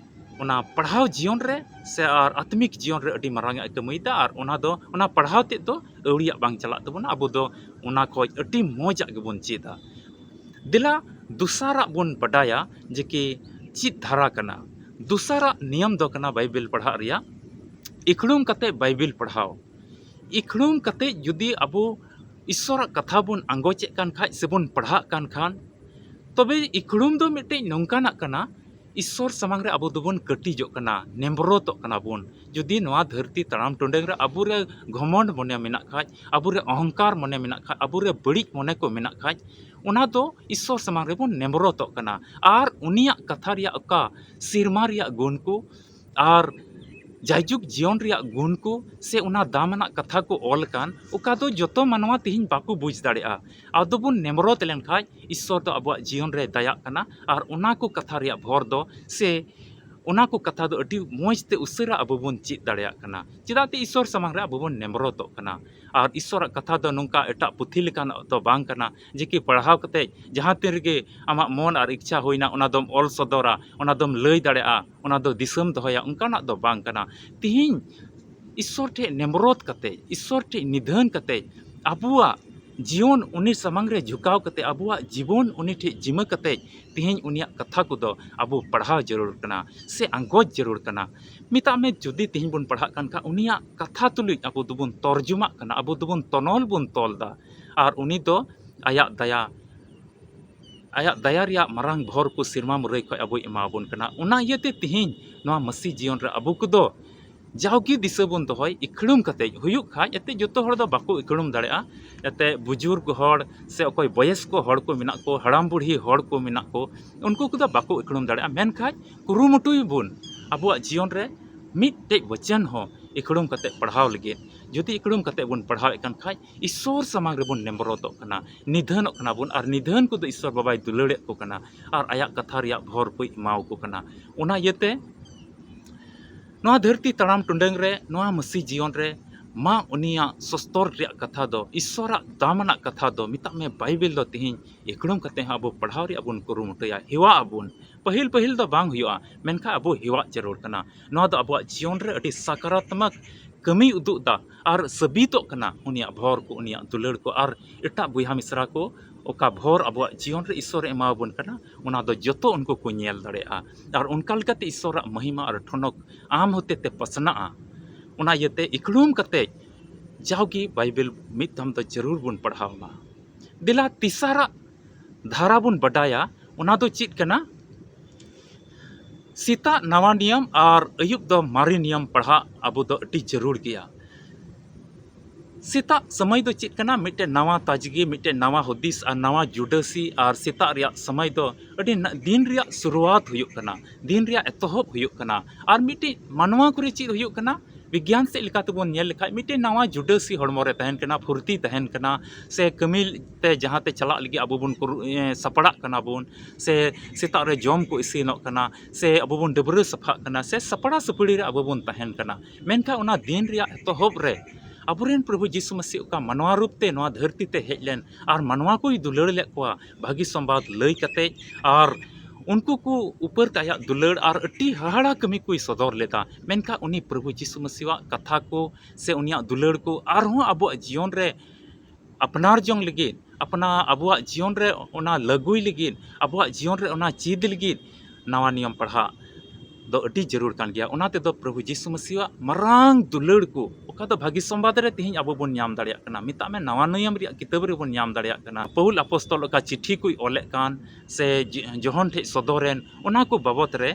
ᱚᱱᱟ ᱯᱟᱲᱦᱟᱣ ᱡᱤᱭᱚᱱ ᱨᱮ ᱥᱮ ᱟᱨ ᱟᱛᱢᱤᱠ ᱡᱤᱭᱚᱱ ᱨᱮ ᱟᱹᱰᱤ ᱢᱟᱨᱟᱝ ᱟᱜ ᱮ ᱠᱟᱹᱢᱤᱭᱮᱫᱟ ᱟᱨ ᱚᱱᱟ ᱫᱚ, ᱚᱱᱟ ᱯᱟᱲᱦᱟᱣ ᱛᱮᱫ ᱫᱚ ᱟᱹᱣᱲᱤᱭᱟᱜ ᱵᱟᱝ ᱪᱟᱞᱟᱜ ᱛᱟᱵᱚᱱᱟ᱾ ᱟᱵᱚ ᱫᱚ ᱚᱱᱟ ᱠᱷᱚᱡ ᱟᱹᱰᱤ ᱢᱚᱡᱟᱜ ᱜᱮᱵᱚᱱ ᱪᱮᱫᱟ᱾ ᱫᱮᱞᱟ ᱫᱚᱥᱟᱨᱟᱜ ᱵᱚᱱ ᱵᱟᱰᱟᱭᱟ ᱡᱮ ᱠᱤ ᱪᱮᱫ ᱫᱷᱟᱨᱟ ᱠᱟᱱᱟ᱾ ᱫᱚᱥᱟᱨᱟᱜ ᱱᱤᱭᱚᱢ ᱫᱚ ᱠᱟᱱᱟ ᱵᱟᱭᱵᱮᱞ ᱯᱟᱲᱦᱟᱜ ᱨᱮᱭᱟᱜ ᱤᱠᱷᱲᱩᱢ ᱠᱟᱛᱮ ᱵᱟᱭᱵᱮᱞ ᱯᱟᱲᱦᱟᱣ᱾ ᱤᱠᱷᱲᱩᱢ ᱠᱟᱛᱮ ᱡᱩᱫᱤ ᱟᱵᱚ ᱤᱥᱥᱚᱨᱟᱜ ᱠᱟᱛᱷᱟ ᱵᱚᱱ ᱟᱸᱜᱚᱪᱮᱫ ᱠᱟᱱ ᱠᱷᱟᱡ ᱥᱮᱵᱚᱱ ᱯᱟᱲᱦᱟᱜ ᱠᱟᱱ ᱠᱷᱟᱱ, ᱛᱚᱵᱮ ᱤᱠᱷᱲᱩᱢ ᱫᱚ ᱢᱤᱫᱴᱮᱡ ᱱᱚᱝᱠᱟᱱᱟᱜ ᱠᱟᱱᱟ, ᱤᱥᱥᱚᱨ ᱥᱟᱢᱟᱝ ᱨᱮ ᱟᱵᱚ ᱫᱚᱵᱚᱱ ᱠᱟᱹᱴᱤᱡᱚᱜ ᱠᱟᱱᱟ, ᱱᱮᱢᱵᱨᱚᱛᱚᱜ ᱠᱟᱱᱟ ᱵᱚᱱ᱾ ᱡᱩᱫᱤ ᱱᱚᱣᱟ ᱫᱷᱟᱹᱨᱛᱤ ᱛᱟᱲᱟᱢ ᱴᱩᱰᱟᱹᱝ ᱨᱮ ᱟᱵᱚᱨᱮ ᱜᱷᱚᱢᱚᱱᱰ ᱢᱚᱱᱮ ᱢᱮᱱᱟᱜ ᱠᱷᱟᱡ, ᱟᱵᱚᱨᱮ ᱚᱦᱚᱝᱠᱟᱨ ᱢᱚᱱᱮ ᱢᱮᱱᱟᱜ ᱠᱷᱟᱡ, ᱟᱵᱚᱨᱮ ᱵᱟᱹᱲᱤᱡ ᱢᱚᱱᱮ ᱠᱚ ᱢᱮᱱᱟᱜ ᱠᱷᱟᱡ, ᱚᱱᱟ ᱫᱚ ᱤᱥᱥᱚᱨ ᱥᱟᱢᱟᱝ ᱨᱮᱵᱚᱱ ᱱᱮᱢᱵᱨᱚᱛᱚᱜ ᱠᱟᱱᱟ᱾ ᱟᱨ ᱩᱱᱤᱭᱟᱜ ᱠᱟᱛᱷᱟ ᱨᱮᱭᱟᱜ ᱚᱠᱟ ᱥᱮᱨᱢᱟ ᱨᱮᱭᱟᱜ ᱜᱩᱱ ᱠᱚ ᱟᱨ ᱡᱟᱭᱡᱩᱜᱽ ᱡᱤᱭᱚᱱ ᱨᱮᱭᱟᱜ ᱜᱩᱱ ᱠᱚ ᱥᱮ ᱚᱱᱟ ᱫᱟᱢ ᱟᱱᱟᱜ ᱠᱟᱛᱷᱟ ᱠᱚ ᱚᱞ ᱟᱠᱟᱱ, ᱚᱠᱟ ᱫᱚ ᱡᱚᱛᱚ ᱢᱟᱱᱣᱟ ᱛᱮᱦᱮᱧ ᱵᱟᱠᱚ ᱵᱩᱡᱽ ᱫᱟᱲᱮᱭᱟᱜᱼᱟ᱾ ᱟᱫᱚ ᱵᱚᱱ ᱱᱮᱢᱨᱚᱫ ᱞᱮᱱᱠᱷᱟᱡ ᱤᱥᱥᱚᱨ ᱫᱚ ᱟᱵᱚᱣᱟᱜ ᱡᱤᱭᱚᱱ ᱨᱮ ᱫᱟᱭᱟᱜ ᱠᱟᱱᱟ, ᱟᱨ ᱚᱱᱟ ᱠᱚ ᱠᱟᱛᱷᱟ ᱨᱮᱭᱟᱜ ᱵᱷᱚᱨ ᱫᱚ ᱥᱮ ᱚᱱᱟ ᱠᱚ ᱠᱟᱛᱷᱟ ᱫᱚ ᱟᱹᱰᱤ ᱢᱚᱡᱽ ᱛᱮ ᱩᱥᱟᱹᱨᱟ ᱟᱵᱚ ᱵᱚᱱ ᱪᱮᱫ ᱫᱟᱲᱮᱭᱟᱜ ᱠᱟᱱᱟ᱾ ᱪᱮᱫᱟᱜ ᱛᱮ ᱤᱥᱥᱚᱨ ᱥᱟᱢᱟᱝ ᱨᱮ ᱟᱵᱚ ᱵᱚᱱ ᱱᱮᱢᱨᱚᱫᱚᱜ ᱠᱟᱱᱟ᱾ ᱟᱨ ᱤᱥᱥᱚᱨᱟᱜ ᱠᱟᱛᱷᱟ ᱫᱚ ᱱᱚᱝᱠᱟ ᱮᱴᱟᱜ ᱯᱩᱛᱷᱤ ᱞᱮᱠᱟᱱᱟᱜ ᱫᱚ ᱵᱟᱝ ᱠᱟᱱᱟ, ᱡᱮ ᱠᱤ ᱯᱟᱲᱦᱟᱣ ᱠᱟᱛᱮ ᱡᱟᱦᱟᱸ ᱛᱤᱱ ᱨᱮᱜᱮ ᱟᱢᱟᱜ ᱢᱚᱱ ᱟᱨ ᱤᱪᱪᱷᱟ ᱦᱩᱭᱱᱟ, ᱚᱱᱟ ᱫᱚᱢ ᱚᱞ ᱥᱚᱫᱚᱨᱟ, ᱚᱱᱟ ᱫᱚᱢ ᱞᱟᱹᱭ ᱫᱟᱲᱮᱭᱟᱜᱼᱟ, ᱚᱱᱟ ᱫᱚ ᱫᱤᱥᱟᱹᱢ ᱫᱚᱦᱚᱭᱟ, ᱚᱱᱠᱟᱱᱟᱜ ᱫᱚ ᱵᱟᱝ ᱠᱟᱱᱟ᱾ ᱛᱤᱦᱤᱧ ᱤᱥᱥᱚᱨ ᱴᱷᱮᱡ ᱱᱮᱢᱨᱚᱫ ᱠᱟᱛᱮ, ᱤᱥᱥᱚᱨ ᱴᱷᱮᱡ ᱱᱤᱫᱷᱟᱹᱱ ᱠᱟᱛᱮ, ᱟᱵᱚᱣᱟᱜ ᱡᱤᱭᱚᱱ ᱩᱱᱤ ᱥᱟᱢᱟᱝ ᱨᱮ ᱡᱷᱩᱠᱟᱣ ᱠᱟᱛᱮ, ᱟᱵᱚᱣᱟᱜ ᱡᱤᱵᱚᱱ ᱩᱱᱤ ᱴᱷᱮᱡ ᱡᱤᱢᱟᱹ ᱠᱟᱛᱮ, ᱛᱤᱦᱤᱧ ᱩᱱᱤᱭᱟᱜ ᱠᱟᱛᱷᱟ ᱠᱚᱫᱚ ᱟᱵᱚ ᱯᱟᱲᱦᱟᱣ ᱡᱟᱹᱨᱩᱲ ᱠᱟᱱᱟ ᱥᱮ ᱟᱸᱜᱚᱪ ᱡᱟᱹᱨᱩᱲ ᱠᱟᱱᱟ᱾ ᱢᱮᱛᱟᱜ ᱢᱮ, ᱡᱩᱫᱤ ᱛᱤᱦᱤᱧ ᱵᱚᱱ ᱯᱟᱲᱦᱟᱜ ᱠᱟᱱ ᱠᱷᱟᱱ, ᱩᱱᱤᱭᱟᱜ ᱠᱟᱛᱷᱟ ᱛᱩᱞᱩᱡ ᱟᱵᱚ ᱫᱚᱵᱚᱱ ᱛᱚᱨᱡᱚᱢᱟᱜ ᱠᱟᱱᱟ, ᱟᱵᱚ ᱫᱚᱵᱚᱱ ᱛᱚᱱᱚᱞ ᱵᱚᱱ ᱛᱚᱞ ᱫᱟ, ᱟᱨ ᱩᱱᱤ ᱫᱚ ᱟᱭᱟᱜ ᱫᱟᱭᱟ, ᱟᱭᱟᱜ ᱫᱟᱭᱟ ᱨᱮᱭᱟᱜ ᱢᱟᱨᱟᱝ ᱵᱷᱚᱨ ᱠᱚ ᱥᱮᱨᱢᱟ ᱢᱩᱨᱟᱹᱭ ᱠᱷᱚᱱ ᱟᱵᱚᱭ ᱮᱢᱟᱣᱟᱵᱚᱱ ᱠᱟᱱᱟ᱾ ᱚᱱᱟ ᱤᱭᱟᱹᱛᱮ ᱛᱤᱦᱤᱧ ᱱᱚᱣᱟ ᱢᱟᱹᱥᱤ ᱡᱤᱭᱚᱱ ᱨᱮ ᱟᱵᱚ ᱠᱚᱫᱚ ᱡᱟᱣᱜᱮ ᱫᱤᱥᱟᱹ ᱵᱚᱱ ᱫᱚᱦᱚᱭ, ᱤᱠᱷᱲᱩᱢ ᱠᱟᱛᱮ ᱦᱩᱭᱩᱜ ᱠᱷᱟᱡ, ᱮᱱᱛᱮ ᱡᱚᱛᱚ ᱦᱚᱲ ᱫᱚ ᱵᱟᱠᱚ ᱤᱠᱷᱲᱩᱢ ᱫᱟᱲᱮᱭᱟᱜᱼᱟ᱾ ᱮᱱᱛᱮ ᱵᱩᱡᱩᱨᱜ ᱦᱚᱲ ᱥᱮ ᱚᱠᱚᱭ ᱵᱚᱭᱮᱥᱠᱚ ᱦᱚᱲ ᱠᱚ ᱢᱮᱱᱟᱜ ᱠᱚ, ᱦᱟᱲᱟᱢ ᱵᱩᱲᱦᱤ ᱦᱚᱲ ᱠᱚ ᱢᱮᱱᱟᱜ ᱠᱚ, ᱩᱱᱠᱩ ᱠᱚᱫᱚ ᱵᱟᱠᱚ ᱤᱠᱷᱲᱩᱢ ᱫᱟᱲᱮᱭᱟᱜᱼᱟ᱾ ᱢᱮᱱᱠᱷᱟᱡ ᱠᱩᱨᱩᱢᱩᱴᱩᱭ ᱵᱚᱱ ᱟᱵᱚᱣᱟᱜ ᱡᱤᱭᱚᱱ ᱨᱮ ᱢᱤᱫᱴᱮᱡ ᱵᱚᱪᱚᱱ ᱦᱚᱸ ᱤᱠᱷᱲᱩᱢ ᱠᱟᱛᱮ ᱯᱟᱲᱦᱟᱣ ᱞᱟᱹᱜᱤᱫ᱾ ᱡᱩᱫᱤ ᱤᱠᱷᱲᱩᱢ ᱠᱟᱛᱮ ᱵᱚᱱ ᱯᱟᱲᱦᱟᱣᱮᱫ ᱠᱟᱱ ᱠᱷᱟᱡ, ᱤᱥᱥᱚᱨ ᱥᱟᱢᱟᱝ ᱨᱮᱵᱚᱱ ᱱᱮᱢᱨᱚᱫᱚᱜ ᱠᱟᱱᱟ, ᱱᱤᱫᱷᱟᱹᱱᱚᱜ ᱠᱟᱱᱟ ᱵᱚᱱ, ᱟᱨ ᱱᱤᱫᱷᱟᱹᱱ ᱠᱚᱫᱚ ᱤᱥᱥᱚᱨ ᱵᱟᱵᱟᱭ ᱫᱩᱞᱟᱹᱲᱮᱫ ᱠᱚ ᱠᱟᱱᱟ, ᱟᱨ ᱟᱭᱟᱜ ᱠᱟᱛᱷᱟ ᱨᱮᱭᱟᱜ ᱵᱷᱚᱨ ᱠᱚᱭ ᱮᱢᱟᱣ ᱠᱚ ᱠᱟᱱᱟ᱾ ᱚᱱᱟ ᱤᱭᱟᱹᱛᱮ ᱱᱚᱣᱟ ᱫᱷᱟᱹᱨᱛᱤ ᱛᱟᱲᱟᱢ ᱴᱩᱰᱟᱹᱝ ᱨᱮ, ᱱᱚᱣᱟ ᱢᱟᱹᱥᱤ ᱡᱤᱭᱚᱱ ᱨᱮ, ᱢᱟ ᱩᱱᱤᱭᱟᱜ ᱥᱚᱥᱛᱚᱨ ᱨᱮᱭᱟᱜ ᱠᱟᱛᱷᱟ ᱫᱚ, ᱤᱥᱥᱚᱨᱟᱜ ᱫᱟᱢ ᱟᱱᱟᱜ ᱠᱟᱛᱷᱟ ᱫᱚ, ᱢᱮᱛᱟᱜ ᱢᱮ, ᱵᱟᱭᱵᱮᱞ ᱫᱚ ᱛᱤᱦᱤᱧ ᱤᱠᱷᱲᱩᱢ ᱠᱟᱛᱮ ᱦᱚᱸ ᱟᱵᱚ ᱯᱟᱲᱦᱟᱣ ᱨᱮᱭᱟᱜ ᱵᱚᱱ ᱠᱩᱨᱩᱢᱩᱴᱩᱭᱟ, ᱦᱮᱣᱟᱜ ᱟᱵᱚᱱ᱾ ᱯᱟᱹᱦᱤᱞ ᱯᱟᱹᱦᱤᱞ ᱫᱚ ᱵᱟᱝ ᱦᱩᱭᱩᱜᱼᱟ, ᱢᱮᱱᱠᱷᱟᱱ ᱟᱵᱚ ᱦᱮᱣᱟᱜ ᱡᱟᱹᱨᱩᱲ ᱠᱟᱱᱟ᱾ ᱱᱚᱣᱟ ᱫᱚ ᱟᱵᱚᱣᱟᱜ ᱡᱤᱭᱚᱱ ᱨᱮ ᱟᱹᱰᱤ ᱥᱟᱠᱟᱨᱟᱛᱢᱚᱠ ᱠᱟᱹᱢᱤ ᱩᱫᱩᱜ ᱫᱟ ᱟᱨ ᱥᱟᱹᱵᱤᱛᱚᱜ ᱠᱟᱱᱟ ᱩᱱᱤᱭᱟᱜ ᱵᱷᱚᱨ ᱠᱚ, ᱩᱱᱤᱭᱟᱜ ᱫᱩᱞᱟᱹᱲ ᱠᱚ, ᱟᱨ ᱮᱴᱟᱜ ᱵᱚᱭᱦᱟ ᱢᱤᱥᱨᱟ ᱠᱚ ᱚᱠᱟ ᱵᱷᱚᱨ ᱟᱵᱚᱣᱟᱜ ᱡᱤᱭᱚᱱ ᱨᱮ ᱤᱥᱥᱚᱨᱮ ᱮᱢᱟᱣᱟᱵᱚᱱ ᱠᱟᱱᱟ, ᱚᱱᱟ ᱫᱚ ᱡᱚᱛᱚ ᱩᱱᱠᱩ ᱠᱚ ᱧᱮᱞ ᱫᱟᱲᱮᱭᱟᱜᱼᱟ᱾ ᱟᱨ ᱚᱱᱠᱟ ᱞᱮᱠᱟᱛᱮ ᱤᱥᱥᱚᱨᱟᱜ ᱢᱚᱦᱤᱢᱟ ᱟᱨ ᱴᱷᱚᱱᱚᱠ ᱟᱢ ᱦᱚᱛᱮ ᱛᱮ ᱯᱟᱥᱱᱟᱜᱼᱟ᱾ ᱚᱱᱟ ᱤᱭᱟᱹᱛᱮ ᱤᱠᱷᱲᱩᱢ ᱠᱟᱛᱮ ᱡᱟᱣᱜᱮ ᱵᱟᱭᱵᱮᱞ ᱢᱤᱫ ᱫᱷᱟᱢ ᱫᱚ ᱡᱟᱹᱨᱩᱲ ᱵᱚᱱ ᱯᱟᱲᱦᱟᱣ ᱢᱟ᱾ ᱫᱮᱞᱟ ᱛᱮᱥᱟᱨᱟᱜ ᱫᱷᱟᱨᱟ ᱵᱚᱱ ᱵᱟᱰᱟᱭᱟ, ᱚᱱᱟ ᱫᱚ ᱪᱮᱫ ᱠᱟᱱᱟ? ᱥᱮᱛᱟᱜ ᱱᱟᱣᱟ ᱱᱤᱭᱚᱢ ᱟᱨ ᱟᱹᱭᱩᱵ ᱫᱚ ᱢᱟᱨᱮ ᱱᱤᱭᱚᱢ ᱯᱟᱲᱦᱟᱜ ᱟᱵᱚ ᱫᱚ ᱟᱹᱰᱤ ᱡᱟᱹᱨᱩᱲ ᱜᱮᱭᱟ᱾ ᱥᱮᱛᱟᱜ ᱥᱚᱢᱚᱭ ᱫᱚ ᱪᱮᱫ ᱠᱟᱱᱟ? ᱢᱤᱫᱴᱮᱱ ᱱᱟᱣᱟ ᱛᱟᱡᱽᱜᱤ, ᱢᱤᱫᱴᱮᱱ ᱱᱟᱣᱟ ᱦᱩᱫᱤᱥ ᱟᱨ ᱱᱟᱣᱟ ᱡᱩᱰᱟᱹᱥᱤ᱾ ᱟᱨ ᱥᱮᱛᱟᱜ ᱨᱮᱭᱟᱜ ᱥᱚᱢᱚᱭ ᱫᱚ ᱟᱹᱰᱤ ᱱᱟ-, ᱫᱤᱱ ᱨᱮᱭᱟᱜ ᱥᱩᱨᱩᱣᱟᱛ ᱦᱩᱭᱩᱜ ᱠᱟᱱᱟ, ᱫᱤᱱ ᱨᱮᱭᱟᱜ ᱮᱛᱚᱦᱚᱵ ᱦᱩᱭᱩᱜ ᱠᱟᱱᱟ᱾ ᱟᱨ ᱢᱤᱫᱴᱤᱡ ᱢᱟᱱᱣᱟ ᱠᱚᱨᱮ ᱪᱮᱫ ᱦᱩᱭᱩᱜ ᱠᱟᱱᱟ? ᱵᱤᱜᱽᱜᱟᱱ ᱥᱮᱫ ᱞᱮᱠᱟ ᱛᱮᱵᱚᱱ ᱧᱮᱞ ᱞᱮᱠᱷᱟᱡ, ᱢᱤᱫᱴᱮᱱ ᱱᱟᱣᱟ ᱡᱩᱰᱟᱹᱥᱤ ᱦᱚᱲᱢᱚ ᱨᱮ ᱛᱟᱦᱮᱱ ᱠᱟᱱᱟ, ᱯᱷᱩᱨᱛᱤ ᱛᱟᱦᱮᱱ ᱠᱟᱱᱟ, ᱥᱮ ᱠᱟᱹᱢᱤ ᱛᱮ ᱡᱟᱦᱟᱸ ᱛᱮ ᱪᱟᱞᱟᱜ ᱞᱟᱹᱜᱤᱫ ᱟᱵᱚ ᱵᱚᱱ ᱠᱩᱨᱩ-, ᱮ, ᱥᱟᱯᱲᱟᱜ ᱠᱟᱱᱟ ᱵᱚᱱ, ᱥᱮ ᱥᱮᱛᱟᱜ ᱨᱮ ᱡᱚᱢ ᱠᱚ ᱤᱥᱤᱱᱚᱜ ᱠᱟᱱᱟ, ᱥᱮ ᱟᱵᱚ ᱵᱚᱱ ᱰᱟᱹᱵᱽᱨᱟᱹ ᱥᱟᱯᱷᱟᱜ ᱠᱟᱱᱟ, ᱥᱮ ᱥᱟᱯᱲᱟ ᱥᱟᱹᱯᱲᱤ ᱨᱮ ᱟᱵᱚ ᱵᱚᱱ ᱛᱟᱦᱮᱱ ᱠᱟᱱᱟ᱾ ᱢᱮᱱᱠᱷᱟᱱ ᱚᱱᱟ ᱫᱤᱱ ᱨᱮᱭᱟᱜ ᱮᱛᱚᱦᱚᱵ ᱨᱮ ᱟᱵᱚᱨᱮᱱ ᱯᱨᱚᱵᱷᱩ ᱡᱤᱥᱩ ᱢᱟᱹᱥᱤ ᱚᱠᱟ ᱢᱟᱱᱣᱟ ᱨᱩᱯ ᱛᱮ ᱱᱚᱣᱟ ᱫᱷᱟᱹᱨᱛᱤ ᱛᱮ ᱦᱮᱡ ᱞᱮᱱ ᱟᱨ ᱢᱟᱱᱣᱟ ᱠᱚᱭ ᱫᱩᱞᱟᱹᱲ ᱞᱮᱫ ᱠᱚᱣᱟ, ᱵᱷᱟᱹᱜᱤ ᱥᱚᱢᱵᱟᱫ ᱞᱟᱹᱭ ᱠᱟᱛᱮ ᱟᱨ ᱩᱱᱠᱩ ᱠᱚ ᱩᱯᱟᱹᱨ ᱛᱮ ᱟᱭᱟᱜ ᱫᱩᱞᱟᱹᱲ ᱟᱨ ᱟᱹᱰᱤ ᱦᱟᱦᱟᱲᱟ ᱠᱟᱹᱢᱤ ᱠᱚᱭ ᱥᱚᱫᱚᱨ ᱞᱮᱫᱟ᱾ ᱢᱮᱱᱠᱷᱟᱱ ᱩᱱᱤ ᱯᱨᱚᱵᱷᱩ ᱡᱤᱥᱩ ᱢᱟᱹᱥᱤᱣᱟᱜ ᱠᱟᱛᱷᱟ ᱠᱚ ᱥᱮ ᱩᱱᱤᱭᱟᱜ ᱫᱩᱞᱟᱹᱲ ᱠᱚ ᱟᱨᱦᱚᱸ ᱟᱵᱚᱣᱟᱜ ᱡᱤᱭᱚᱱ ᱨᱮ ᱟᱯᱱᱟᱨ ᱡᱚᱝ ᱞᱟᱹᱜᱤᱫ, ᱟᱯᱱᱟ-, ᱟᱵᱚᱣᱟᱜ ᱡᱤᱭᱚᱱ ᱨᱮ ᱚᱱᱟ ᱞᱟᱹᱜᱩᱭ ᱞᱟᱹᱜᱤᱫ, ᱟᱵᱚᱣᱟᱜ ᱡᱤᱭᱚᱱ ᱨᱮ ᱚᱱᱟ ᱪᱮᱫ ᱞᱟᱹᱜᱤᱫ ᱱᱟᱣᱟ ᱱᱤᱭᱚᱢ ᱯᱟᱲᱦᱟᱜ ᱫᱚ ᱟᱹᱰᱤ ᱡᱟᱹᱨᱩᱲ ᱠᱟᱱ ᱜᱮᱭᱟ᱾ ᱚᱱᱟ ᱛᱮᱫᱚ ᱯᱨᱚᱵᱷᱩ ᱡᱤᱥᱩ ᱢᱟᱹᱥᱤᱭᱟᱜ ᱢᱟᱨᱟᱝ ᱫᱩᱞᱟᱹᱲ ᱠᱚ, ᱚᱠᱟ ᱫᱚ ᱵᱷᱟᱹᱜᱤ ᱥᱚᱢᱵᱟᱫ ᱨᱮ ᱛᱮᱦᱮᱧ ᱟᱵᱚ ᱵᱚᱱ ᱧᱟᱢ ᱫᱟᱲᱮᱭᱟᱜ ᱠᱟᱱᱟ, ᱢᱮᱛᱟᱜ ᱢᱮ ᱱᱟᱣᱟ ᱱᱤᱭᱚᱢ ᱨᱮᱭᱟᱜ ᱠᱤᱛᱟᱹᱵ ᱨᱮᱵᱚᱱ ᱧᱟᱢ ᱫᱟᱲᱮᱭᱟᱜ ᱠᱟᱱᱟ, ᱯᱟᱹᱣᱩᱞ ᱟᱯᱚᱥᱛᱚᱞ ᱚᱠᱟ ᱪᱤᱴᱷᱤ ᱠᱚᱭ ᱚᱞᱮᱫ ᱠᱟᱱ ᱥᱮ ᱡᱤ-, ᱡᱚᱦᱚᱱ ᱴᱷᱮᱡ ᱥᱚᱫᱚᱨᱮᱱ, ᱚᱱᱟ ᱠᱚ ᱵᱟᱵᱚᱛ ᱨᱮ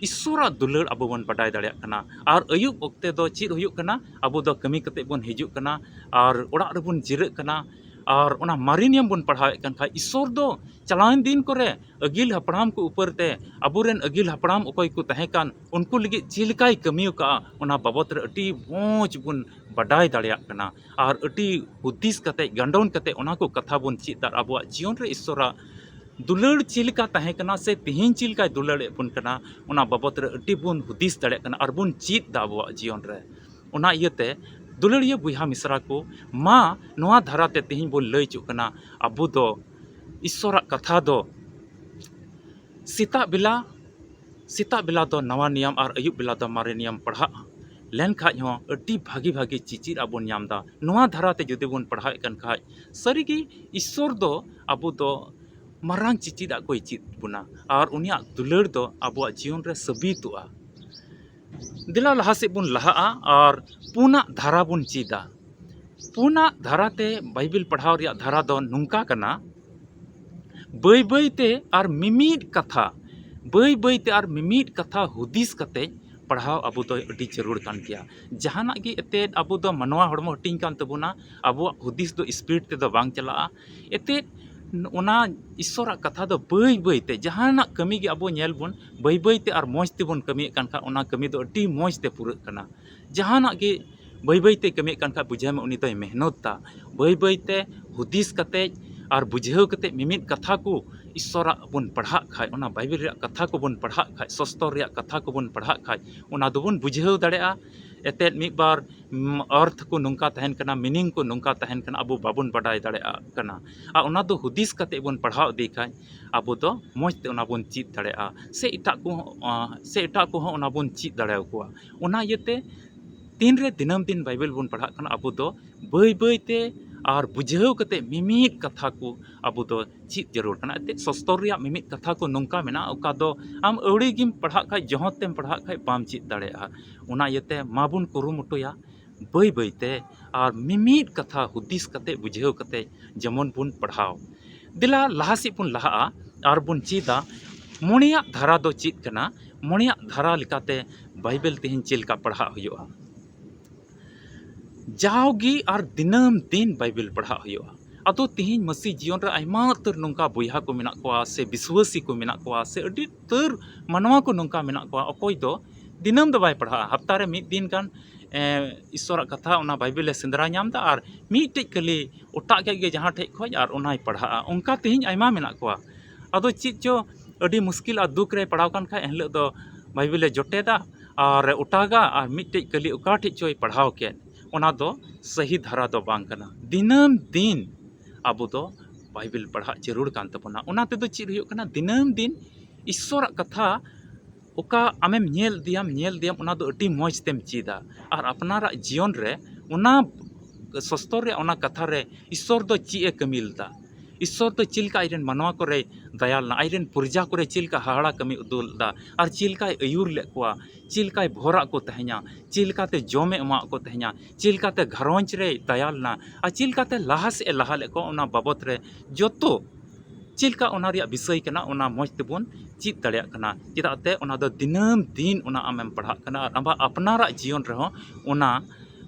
ᱤᱥᱥᱚᱨᱟᱜ ᱫᱩᱞᱟᱹᱲ ᱟᱵᱚ ᱵᱚᱱ ᱵᱟᱰᱟᱭ ᱫᱟᱲᱮᱭᱟᱜ ᱠᱟᱱᱟ᱾ ᱟᱨ ᱟᱹᱭᱩᱵ ᱚᱠᱛᱮ ᱫᱚ ᱪᱮᱫ ᱦᱩᱭᱩᱜ ᱠᱟᱱᱟ? ᱟᱵᱚ ᱫᱚ ᱠᱟᱹᱢᱤ ᱠᱟᱛᱮ ᱵᱚᱱ ᱦᱤᱡᱩᱜ ᱠᱟᱱᱟ ᱟᱨ ᱚᱲᱟᱜ ᱨᱮᱵᱚᱱ ᱡᱤᱨᱟᱹᱜ ᱠᱟᱱᱟ᱾ ᱟᱨ ᱚᱱᱟ ᱢᱟᱨᱮ ᱱᱤᱭᱚᱢ ᱵᱚᱱ ᱯᱟᱲᱦᱟᱣᱮᱫ ᱠᱟᱱ ᱠᱷᱟᱡ, ᱤᱥᱥᱚᱨ ᱫᱚ ᱪᱟᱞᱟᱣᱮᱱ ᱫᱤᱱ ᱠᱚᱨᱮ ᱟᱹᱜᱤᱞ ᱦᱟᱯᱲᱟᱢ ᱠᱚ ᱩᱯᱟᱹᱨ ᱛᱮ, ᱟᱵᱚᱨᱮᱱ ᱟᱹᱜᱤᱞ ᱦᱟᱯᱲᱟᱢ ᱚᱠᱚᱭ ᱠᱚ ᱛᱟᱦᱮᱸ ᱠᱟᱱ, ᱩᱱᱠᱩ ᱞᱟᱹᱜᱤᱫ ᱪᱮᱫ ᱞᱮᱠᱟᱭ ᱠᱟᱹᱢᱤ ᱟᱠᱟᱫᱼᱟ, ᱚᱱᱟ ᱵᱟᱵᱚᱛ ᱨᱮ ᱟᱹᱰᱤ ᱢᱚᱡᱽ ᱵᱚᱱ ᱵᱟᱰᱟᱭ ᱫᱟᱲᱮᱭᱟᱜ ᱠᱟᱱᱟ᱾ ᱟᱨ ᱟᱹᱰᱤ ᱦᱩᱫᱤᱥ ᱠᱟᱛᱮ, ᱜᱟᱱᱰᱚᱱ ᱠᱟᱛᱮ ᱚᱱᱟ ᱠᱚ ᱠᱟᱛᱷᱟ ᱵᱚᱱ ᱪᱮᱫ ᱫᱟ᱾ ᱟᱵᱚᱣᱟᱜ ᱡᱤᱭᱚᱱ ᱨᱮ ᱤᱥᱥᱚᱨᱟᱜ ᱫᱩᱞᱟᱹᱲ ᱪᱮᱫ ᱞᱮᱠᱟ ᱛᱟᱦᱮᱸ ᱠᱟᱱᱟ ᱥᱮ ᱛᱮᱦᱮᱧ ᱪᱮᱫ ᱞᱮᱠᱟᱭ ᱫᱩᱞᱟᱹᱲᱮᱫ ᱵᱚᱱ ᱠᱟᱱᱟ, ᱚᱱᱟ ᱵᱟᱵᱚᱛ ᱨᱮ ᱟᱹᱰᱤ ᱵᱚᱱ ᱦᱩᱫᱤᱥ ᱫᱟᱲᱮᱭᱟᱜ ᱠᱟᱱᱟ ᱟᱨ ᱵᱚᱱ ᱪᱮᱫ ᱫᱟ ᱟᱵᱚᱣᱟᱜ ᱡᱤᱭᱚᱱ ᱨᱮ᱾ ᱚᱱᱟ ᱤᱭᱟᱹᱛᱮ ᱫᱩᱞᱟᱹᱲᱤᱭᱟᱹ ᱵᱚᱭᱦᱟ ᱢᱤᱥᱨᱟ ᱠᱚ, ᱢᱟ ᱱᱚᱣᱟ ᱫᱷᱟᱨᱟ ᱛᱮ ᱛᱮᱦᱮᱧ ᱵᱚᱱ ᱞᱟᱹᱭ ᱦᱚᱪᱚᱜ ᱠᱟᱱᱟ, ᱟᱵᱚ ᱫᱚ ᱤᱥᱥᱚᱨᱟᱜ ᱠᱟᱛᱷᱟ ᱫᱚ ᱥᱮᱛᱟᱜ ᱵᱮᱞᱟ, ᱥᱮᱛᱟᱜ ᱵᱮᱞᱟ ᱫᱚ ᱱᱟᱣᱟ ᱱᱤᱭᱚᱢ ᱟᱨ ᱟᱹᱭᱩᱵ ᱵᱮᱞᱟ ᱫᱚ ᱢᱟᱨᱮ ᱱᱤᱭᱚᱢ ᱯᱟᱲᱦᱟᱜ ᱞᱮᱱ ᱠᱷᱟᱡ ᱦᱚᱸ ᱟᱹᱰᱤ ᱵᱷᱟᱹᱜᱤ ᱵᱷᱟᱹᱜᱤ ᱪᱮᱪᱮᱫ ᱟᱵᱚᱱ ᱧᱟᱢ ᱮᱫᱟ᱾ ᱱᱚᱣᱟ ᱫᱷᱟᱨᱟ ᱛᱮ ᱡᱩᱫᱤ ᱵᱚᱱ ᱯᱟᱲᱦᱟᱣᱮᱫ ᱠᱟᱱ ᱠᱷᱟᱡ, ᱥᱟᱹᱨᱤᱜᱮ ᱤᱥᱥᱚᱨ ᱫᱚ ᱟᱵᱚ ᱫᱚ ᱢᱟᱨᱟᱝ ᱪᱮᱪᱮᱫ ᱟᱜ ᱠᱚᱭ ᱪᱮᱫ ᱵᱚᱱᱟ ᱟᱨ ᱩᱱᱤᱭᱟᱜ ᱫᱩᱞᱟᱹᱲ ᱫᱚ ᱟᱵᱚᱣᱟᱜ ᱡᱤᱭᱚᱱ ᱨᱮ ᱥᱟᱹᱵᱤᱛᱚᱜᱼᱟ᱾ ᱫᱮᱞᱟ ᱞᱟᱦᱟ ᱥᱮᱫ ᱵᱚᱱ ᱞᱟᱦᱟᱜᱼᱟ ᱟᱨ ᱯᱩᱱᱟᱜ ᱫᱷᱟᱨᱟ ᱵᱚᱱ ᱪᱮᱫᱟ᱾ ᱯᱩᱱᱟᱜ ᱫᱷᱟᱨᱟ ᱛᱮ ᱵᱟᱭᱵᱮᱞ ᱯᱟᱲᱦᱟᱣ ᱨᱮᱭᱟᱜ ᱫᱷᱟᱨᱟ ᱫᱚ ᱱᱚᱝᱠᱟ ᱠᱟᱱᱟ, ᱵᱟᱹᱭ ᱵᱟᱹᱭ ᱛᱮ ᱟᱨ ᱢᱤᱢᱤᱫ ᱠᱟᱛᱷᱟ, ᱵᱟᱹᱭ ᱵᱟᱹᱭ ᱛᱮ ᱟᱨ ᱢᱤᱢᱤᱫ ᱠᱟᱛᱷᱟ ᱦᱩᱫᱤᱥ ᱠᱟᱛᱮ ᱯᱟᱲᱦᱟᱣ ᱟᱵᱚ ᱫᱚ ᱟᱹᱰᱤ ᱡᱟᱹᱨᱩᱲ ᱠᱟᱱ ᱜᱮᱭᱟ᱾ ᱡᱟᱦᱟᱱᱟᱜ ᱜᱮ ᱮᱱᱛᱮᱫ ᱟᱵᱚ ᱫᱚ ᱢᱟᱱᱣᱟ ᱦᱚᱲᱢᱚ ᱦᱟᱹᱴᱤᱧ ᱠᱟᱱ ᱛᱟᱵᱚᱱᱟ, ᱟᱵᱚᱣᱟᱜ ᱦᱩᱫᱤᱥ ᱫᱚ ᱥᱯᱤᱰ ᱛᱮᱫᱚ ᱵᱟᱝ ᱪᱟᱞᱟᱜᱼᱟ᱾ ᱮᱱᱛᱮᱫ ᱚᱱᱟ ᱤᱥᱥᱚᱨᱟᱜ ᱠᱟᱛᱷᱟ ᱫᱚ ᱵᱟᱹᱭ ᱵᱟᱹᱭ ᱛᱮ, ᱡᱟᱦᱟᱱᱟᱜ ᱠᱟᱹᱢᱤ ᱜᱮ ᱟᱵᱚ ᱧᱮᱞ ᱵᱚᱱ, ᱵᱟᱹᱭ ᱵᱟᱹᱭ ᱛᱮ ᱟᱨ ᱢᱚᱡᱽ ᱛᱮᱵᱚᱱ ᱠᱟᱹᱢᱤᱭᱮᱫ ᱠᱟᱱ ᱠᱷᱟᱱ ᱚᱱᱟ ᱠᱟᱹᱢᱤ ᱫᱚ ᱟᱹᱰᱤ ᱢᱚᱡᱽ ᱛᱮ ᱯᱩᱨᱟᱹᱜ ᱠᱟᱱᱟ᱾ ᱡᱟᱦᱟᱱᱟᱜ ᱜᱮ ᱵᱟᱹᱭ ᱵᱟᱹᱭ ᱛᱮ ᱠᱟᱹᱢᱤᱭᱮᱫ ᱠᱟᱱ ᱠᱷᱟᱱ ᱵᱩᱡᱷᱟᱹᱣ ᱢᱮ ᱩᱱᱤ ᱫᱚᱭ ᱢᱮᱦᱱᱚᱛ ᱫᱟ᱾ ᱵᱟᱹᱭ ᱵᱟᱹᱭ ᱛᱮ ᱦᱩᱫᱤᱥ ᱠᱟᱛᱮᱡ ᱟᱨ ᱵᱩᱡᱷᱟᱹᱣ ᱠᱟᱛᱮᱡ ᱢᱤᱢᱤᱫ ᱠᱟᱛᱷᱟ ᱠᱚ ᱤᱥᱥᱚᱨᱟᱜ ᱵᱚᱱ ᱯᱟᱲᱦᱟᱜ ᱠᱷᱟᱡ, ᱚᱱᱟ ᱵᱟᱭᱵᱮᱞ ᱨᱮᱭᱟᱜ ᱠᱟᱛᱷᱟ ᱠᱚᱵᱚᱱ ᱯᱟᱲᱦᱟᱜ ᱠᱷᱟᱡ, ᱥᱚᱥᱛᱚᱨ ᱨᱮᱭᱟᱜ ᱠᱟᱛᱷᱟ ᱠᱚᱵᱚᱱ ᱯᱟᱲᱦᱟᱜ ᱠᱷᱟᱡ, ᱚᱱᱟ ᱫᱚᱵᱚᱱ ᱵᱩᱡᱷᱟᱹᱣ ᱫᱟᱲᱮᱭᱟᱜᱼᱟ᱾ ᱮᱛᱮᱫ ᱢᱤᱫ ᱵᱟᱨ, ᱩᱢ, ᱚᱨᱛᱷ ᱠᱚ ᱱᱚᱝᱠᱟ ᱛᱟᱦᱮᱱ ᱠᱟᱱᱟ, ᱢᱤᱱᱤᱝ ᱠᱚ ᱱᱚᱝᱠᱟ ᱛᱟᱦᱮᱱ ᱠᱟᱱᱟ, ᱟᱵᱚ ᱵᱟᱵᱚᱱ ᱵᱟᱰᱟᱭ ᱫᱟᱲᱮᱭᱟᱜ ᱠᱟᱱᱟ᱾ ᱟᱨ ᱚᱱᱟ ᱫᱚ ᱦᱩᱫᱤᱥ ᱠᱟᱛᱮ ᱵᱚᱱ ᱯᱟᱲᱦᱟᱣ ᱤᱫᱤ ᱠᱷᱟᱡ, ᱟᱵᱚ ᱫᱚ ᱢᱚᱡᱽ ᱛᱮ ᱚᱱᱟ ᱵᱚᱱ ᱪᱮᱫ ᱫᱟᱲᱮᱭᱟᱜᱼᱟ, ᱥᱮ ᱮᱴᱟᱜ ᱠᱚᱦᱚᱸ, ᱟᱸ, ᱥᱮ ᱮᱴᱟᱜ ᱠᱚᱦᱚᱸ ᱚᱱᱟ ᱵᱚᱱ ᱪᱮᱫ ᱫᱟᱲᱮᱭᱟᱠᱚᱣᱟ᱾ ᱚᱱᱟ ᱤᱭᱟᱹᱛᱮ ᱛᱤᱱᱨᱮ ᱫᱤᱱᱟᱹᱢ ᱫᱤᱱ ᱵᱟᱭᱵᱮᱞ ᱵᱚᱱ ᱯᱟᱲᱦᱟᱜ ᱠᱟᱱᱟ, ᱟᱵᱚ ᱫᱚ ᱵᱟᱹᱭ ᱵᱟᱹᱭ ᱛᱮ ᱟᱨ ᱵᱩᱡᱷᱟᱹᱣ ᱠᱟᱛᱮ ᱢᱤᱢᱤᱫ ᱠᱟᱛᱷᱟ ᱠᱚ ᱟᱵᱚ ᱫᱚ ᱪᱮᱫ ᱡᱟᱹᱨᱩᱲ ᱠᱟᱱᱟ᱾ ᱮᱱᱛᱮᱫ ᱥᱚᱥᱛᱚᱨ ᱨᱮᱭᱟᱜ ᱢᱤᱢᱤᱫ ᱠᱟᱛᱷᱟ ᱠᱚ ᱱᱚᱝᱠᱟ ᱢᱮᱱᱟᱜᱼᱟ, ᱚᱠᱟ ᱫᱚ ᱟᱢ ᱟᱹᱣᱲᱤ ᱜᱮᱢ ᱯᱟᱲᱦᱟᱜ ᱠᱷᱟᱡ, ᱡᱚᱦᱚᱫ ᱛᱮᱢ ᱯᱟᱲᱦᱟᱜ ᱠᱷᱟᱡ ᱵᱟᱢ ᱪᱮᱫ ᱫᱟᱲᱮᱭᱟᱜᱼᱟ᱾ ᱚᱱᱟ ᱤᱭᱟᱹᱛᱮ ᱢᱟᱵᱚᱱ ᱠᱩᱨᱩᱢᱩᱴᱩᱭᱟ ᱵᱟᱹᱭ ᱵᱟᱹᱭ ᱛᱮ ᱟᱨ ᱢᱤᱢᱤᱫ ᱠᱟᱛᱷᱟ ᱦᱩᱫᱤᱥ ᱠᱟᱛᱮ, ᱵᱩᱡᱷᱟᱹᱣ ᱠᱟᱛᱮ ᱡᱮᱢᱚᱱ ᱵᱚᱱ ᱯᱟᱲᱦᱟᱣ᱾ ᱫᱮᱞᱟ ᱞᱟᱦᱟ ᱥᱮᱫ ᱵᱚᱱ ᱞᱟᱦᱟᱜᱼᱟ ᱟᱨ ᱵᱚᱱ ᱪᱮᱫᱟ ᱢᱚᱬᱮᱭᱟᱜ ᱫᱷᱟᱨᱟ ᱫᱚ ᱪᱮᱫ ᱠᱟᱱᱟ, ᱢᱚᱬᱮᱭᱟᱜ ᱫᱷᱟᱨᱟ ᱞᱮᱠᱟᱛᱮ ᱵᱟᱭᱵᱮᱞ ᱛᱮᱦᱮᱧ ᱪᱮᱫ ᱞᱮᱠᱟ ᱯᱟᱲᱦᱟᱜ ᱦᱩᱭᱩᱜᱼᱟ᱾ ᱡᱟᱣᱜᱮ ᱟᱨ ᱫᱤᱱᱟᱹᱢ ᱫᱤᱱ ᱵᱟᱭᱵᱮᱞ ᱯᱟᱲᱦᱟᱜ ᱦᱩᱭᱩᱜᱼᱟ᱾ ᱟᱫᱚ ᱛᱮᱦᱮᱧ ᱢᱟᱹᱥᱤ ᱡᱤᱭᱚᱱ ᱨᱮ ᱟᱭᱢᱟ ᱩᱛᱟᱹᱨ ᱱᱚᱝᱠᱟ ᱵᱚᱭᱦᱟ ᱠᱚ ᱢᱮᱱᱟᱜ ᱠᱚᱣᱟ, ᱥᱮ ᱵᱤᱥᱣᱟᱹᱥᱤ ᱠᱚ ᱢᱮᱱᱟᱜ ᱠᱚᱣᱟ, ᱥᱮ ᱟᱹᱰᱤ ᱩᱛᱟᱹᱨ ᱢᱟᱱᱣᱟ ᱠᱚ ᱱᱚᱝᱠᱟ ᱢᱮᱱᱟᱜ ᱠᱚᱣᱟ, ᱚᱠᱚᱭ ᱫᱚ ᱫᱤᱱᱟᱹᱢ ᱫᱚ ᱵᱟᱭ ᱯᱟᱲᱦᱟᱜᱼᱟ, ᱦᱟᱯᱛᱟ ᱨᱮ ᱢᱤᱫ ᱫᱤᱱ ᱜᱟᱱ, ᱮ, ᱤᱥᱥᱚᱨᱟᱜ ᱠᱟᱛᱷᱟ, ᱚᱱᱟ ᱵᱟᱭᱵᱮᱞ ᱮ ᱥᱮᱸᱫᱽᱨᱟ ᱧᱟᱢ ᱮᱫᱟ ᱟᱨ ᱢᱤᱫᱴᱮᱡ ᱠᱷᱟᱹᱞᱤ ᱚᱴᱟᱜ ᱠᱮᱫ ᱜᱮ ᱡᱟᱦᱟᱸ ᱴᱷᱮᱡ ᱠᱷᱚᱡ ᱟᱨ ᱚᱱᱟᱭ ᱯᱟᱲᱦᱟᱜᱼᱟ᱾ ᱚᱱᱠᱟ ᱛᱮᱦᱮᱧ ᱟᱭᱢᱟ ᱢᱮᱱᱟᱜ ᱠᱚᱣᱟ᱾ ᱟᱫᱚ ᱪᱮᱫ ᱪᱚ ᱟᱹᱰᱤ ᱢᱩᱥᱠᱤᱞ ᱟᱨ ᱫᱩᱠ ᱨᱮᱭ ᱯᱟᱲᱟᱣ ᱠᱟᱱ ᱠᱷᱟᱡ, ᱮᱱᱦᱤᱞᱳᱜ ᱫᱚ ᱵᱟᱭᱵᱮᱞᱮ ᱡᱚᱴᱮᱫᱟ ᱟᱨ ᱚᱴᱟᱜᱟ ᱟᱨ ᱢᱤᱫᱴᱮᱡ ᱠᱷᱟᱹᱞᱤ ᱚᱠᱟ ᱴᱷᱮᱡ ᱪᱚᱭ ᱯᱟᱲᱦᱟᱣ ᱠᱮᱫ, ᱚᱱᱟ ᱫᱚ ᱥᱟᱹᱦᱤ ᱫᱷᱟᱨᱟ ᱫᱚ ᱵᱟᱝ ᱠᱟᱱᱟ᱾ ᱫᱤᱱᱟᱹᱢ ᱫᱤᱱ ᱟᱵᱚ ᱫᱚ ᱵᱟᱭᱵᱮᱞ ᱯᱟᱲᱦᱟᱜ ᱡᱟᱹᱨᱩᱲ ᱠᱟᱱ ᱛᱟᱵᱚᱱᱟ᱾ ᱚᱱᱟ ᱛᱮᱫᱚ ᱪᱮᱫ ᱦᱩᱭᱩᱜ ᱠᱟᱱᱟ? ᱫᱤᱱᱟᱹᱢ ᱫᱤᱱ ᱤᱥᱥᱚᱨᱟᱜ ᱠᱟᱛᱷᱟ ᱚᱠᱟ ᱟᱢᱮᱢ ᱧᱮᱞ ᱤᱫᱤᱭᱟᱢ, ᱧᱮᱞ ᱤᱫᱤᱭᱟᱢ, ᱚᱱᱟ ᱫᱚ ᱟᱹᱰᱤ ᱢᱚᱡᱽ ᱛᱮᱢ ᱪᱮᱫᱟ᱾ ᱟᱨ ᱟᱯᱱᱟᱨᱟᱜ ᱡᱤᱭᱚᱱ ᱨᱮ ᱚᱱᱟ ᱥᱚᱥᱛᱚᱨ ᱨᱮᱭᱟᱜ ᱚᱱᱟ ᱠᱟᱛᱷᱟ ᱨᱮ ᱤᱥᱥᱚᱨ ᱫᱚ ᱪᱮᱫ ᱮ ᱠᱟᱹᱢᱤ ᱞᱮᱫᱟ, ᱤᱥᱥᱚᱨ ᱫᱚ ᱪᱮᱫ ᱞᱮᱠᱟ ᱟᱡᱨᱮᱱ ᱢᱟᱱᱣᱟ ᱠᱚᱨᱮᱭ ᱫᱟᱭᱟ ᱞᱮᱱᱟ, ᱟᱡᱨᱮᱱ ᱯᱨᱚᱡᱟ ᱠᱚᱨᱮ ᱪᱮᱫ ᱞᱮᱠᱟ ᱦᱟᱦᱟᱲᱟ ᱠᱟᱹᱢᱤ ᱩᱫᱩᱜ ᱞᱮᱫᱟ, ᱟᱨ ᱪᱮᱫ ᱞᱮᱠᱟᱭ ᱟᱹᱭᱩᱨ ᱞᱮᱫ ᱠᱚᱣᱟ, ᱪᱮᱫ ᱞᱮᱠᱟᱭ ᱵᱷᱚᱨᱟᱜ ᱠᱚ ᱛᱟᱦᱮᱸᱧᱟ, ᱪᱮᱫ ᱞᱮᱠᱟᱛᱮ ᱡᱚᱢᱮ ᱮᱢᱟᱜ ᱠᱚ ᱛᱟᱦᱮᱸᱧᱟ, ᱪᱮᱫ ᱞᱮᱠᱟᱛᱮ ᱜᱷᱟᱨᱚᱸᱡᱽ ᱨᱮᱭ ᱫᱟᱭᱟ ᱞᱮᱱᱟ, ᱟᱨ ᱪᱮᱫ ᱞᱮᱠᱟᱛᱮ ᱞᱟᱦᱟ ᱥᱮᱫ ᱮ ᱞᱟᱦᱟ ᱞᱮᱫ ᱠᱚᱣᱟ, ᱚᱱᱟ ᱵᱟᱵᱚᱛ ᱨᱮ ᱡᱚᱛᱚ ᱪᱮᱫ ᱞᱮᱠᱟ ᱚᱱᱟ ᱨᱮᱭᱟᱜ ᱵᱤᱥᱚᱭ ᱠᱟᱱᱟ, ᱚᱱᱟ ᱢᱚᱡᱽ ᱛᱮᱵᱚᱱ ᱪᱮᱫ ᱫᱟᱲᱮᱭᱟᱜ ᱠᱟᱱᱟ᱾ ᱪᱮᱫᱟᱜ ᱛᱮ ᱚᱱᱟ ᱫᱚ ᱫᱤᱱᱟᱹᱢ ᱫᱤᱱ ᱚᱱᱟ ᱟᱢᱮᱢ ᱯᱟᱲᱦᱟᱜ ᱠᱟᱱᱟ ᱟᱨ ᱟᱢᱟᱜ ᱟᱯᱱᱟᱨᱟᱜ ᱡᱤᱭᱚᱱ ᱨᱮᱦᱚᱸ ᱚᱱᱟ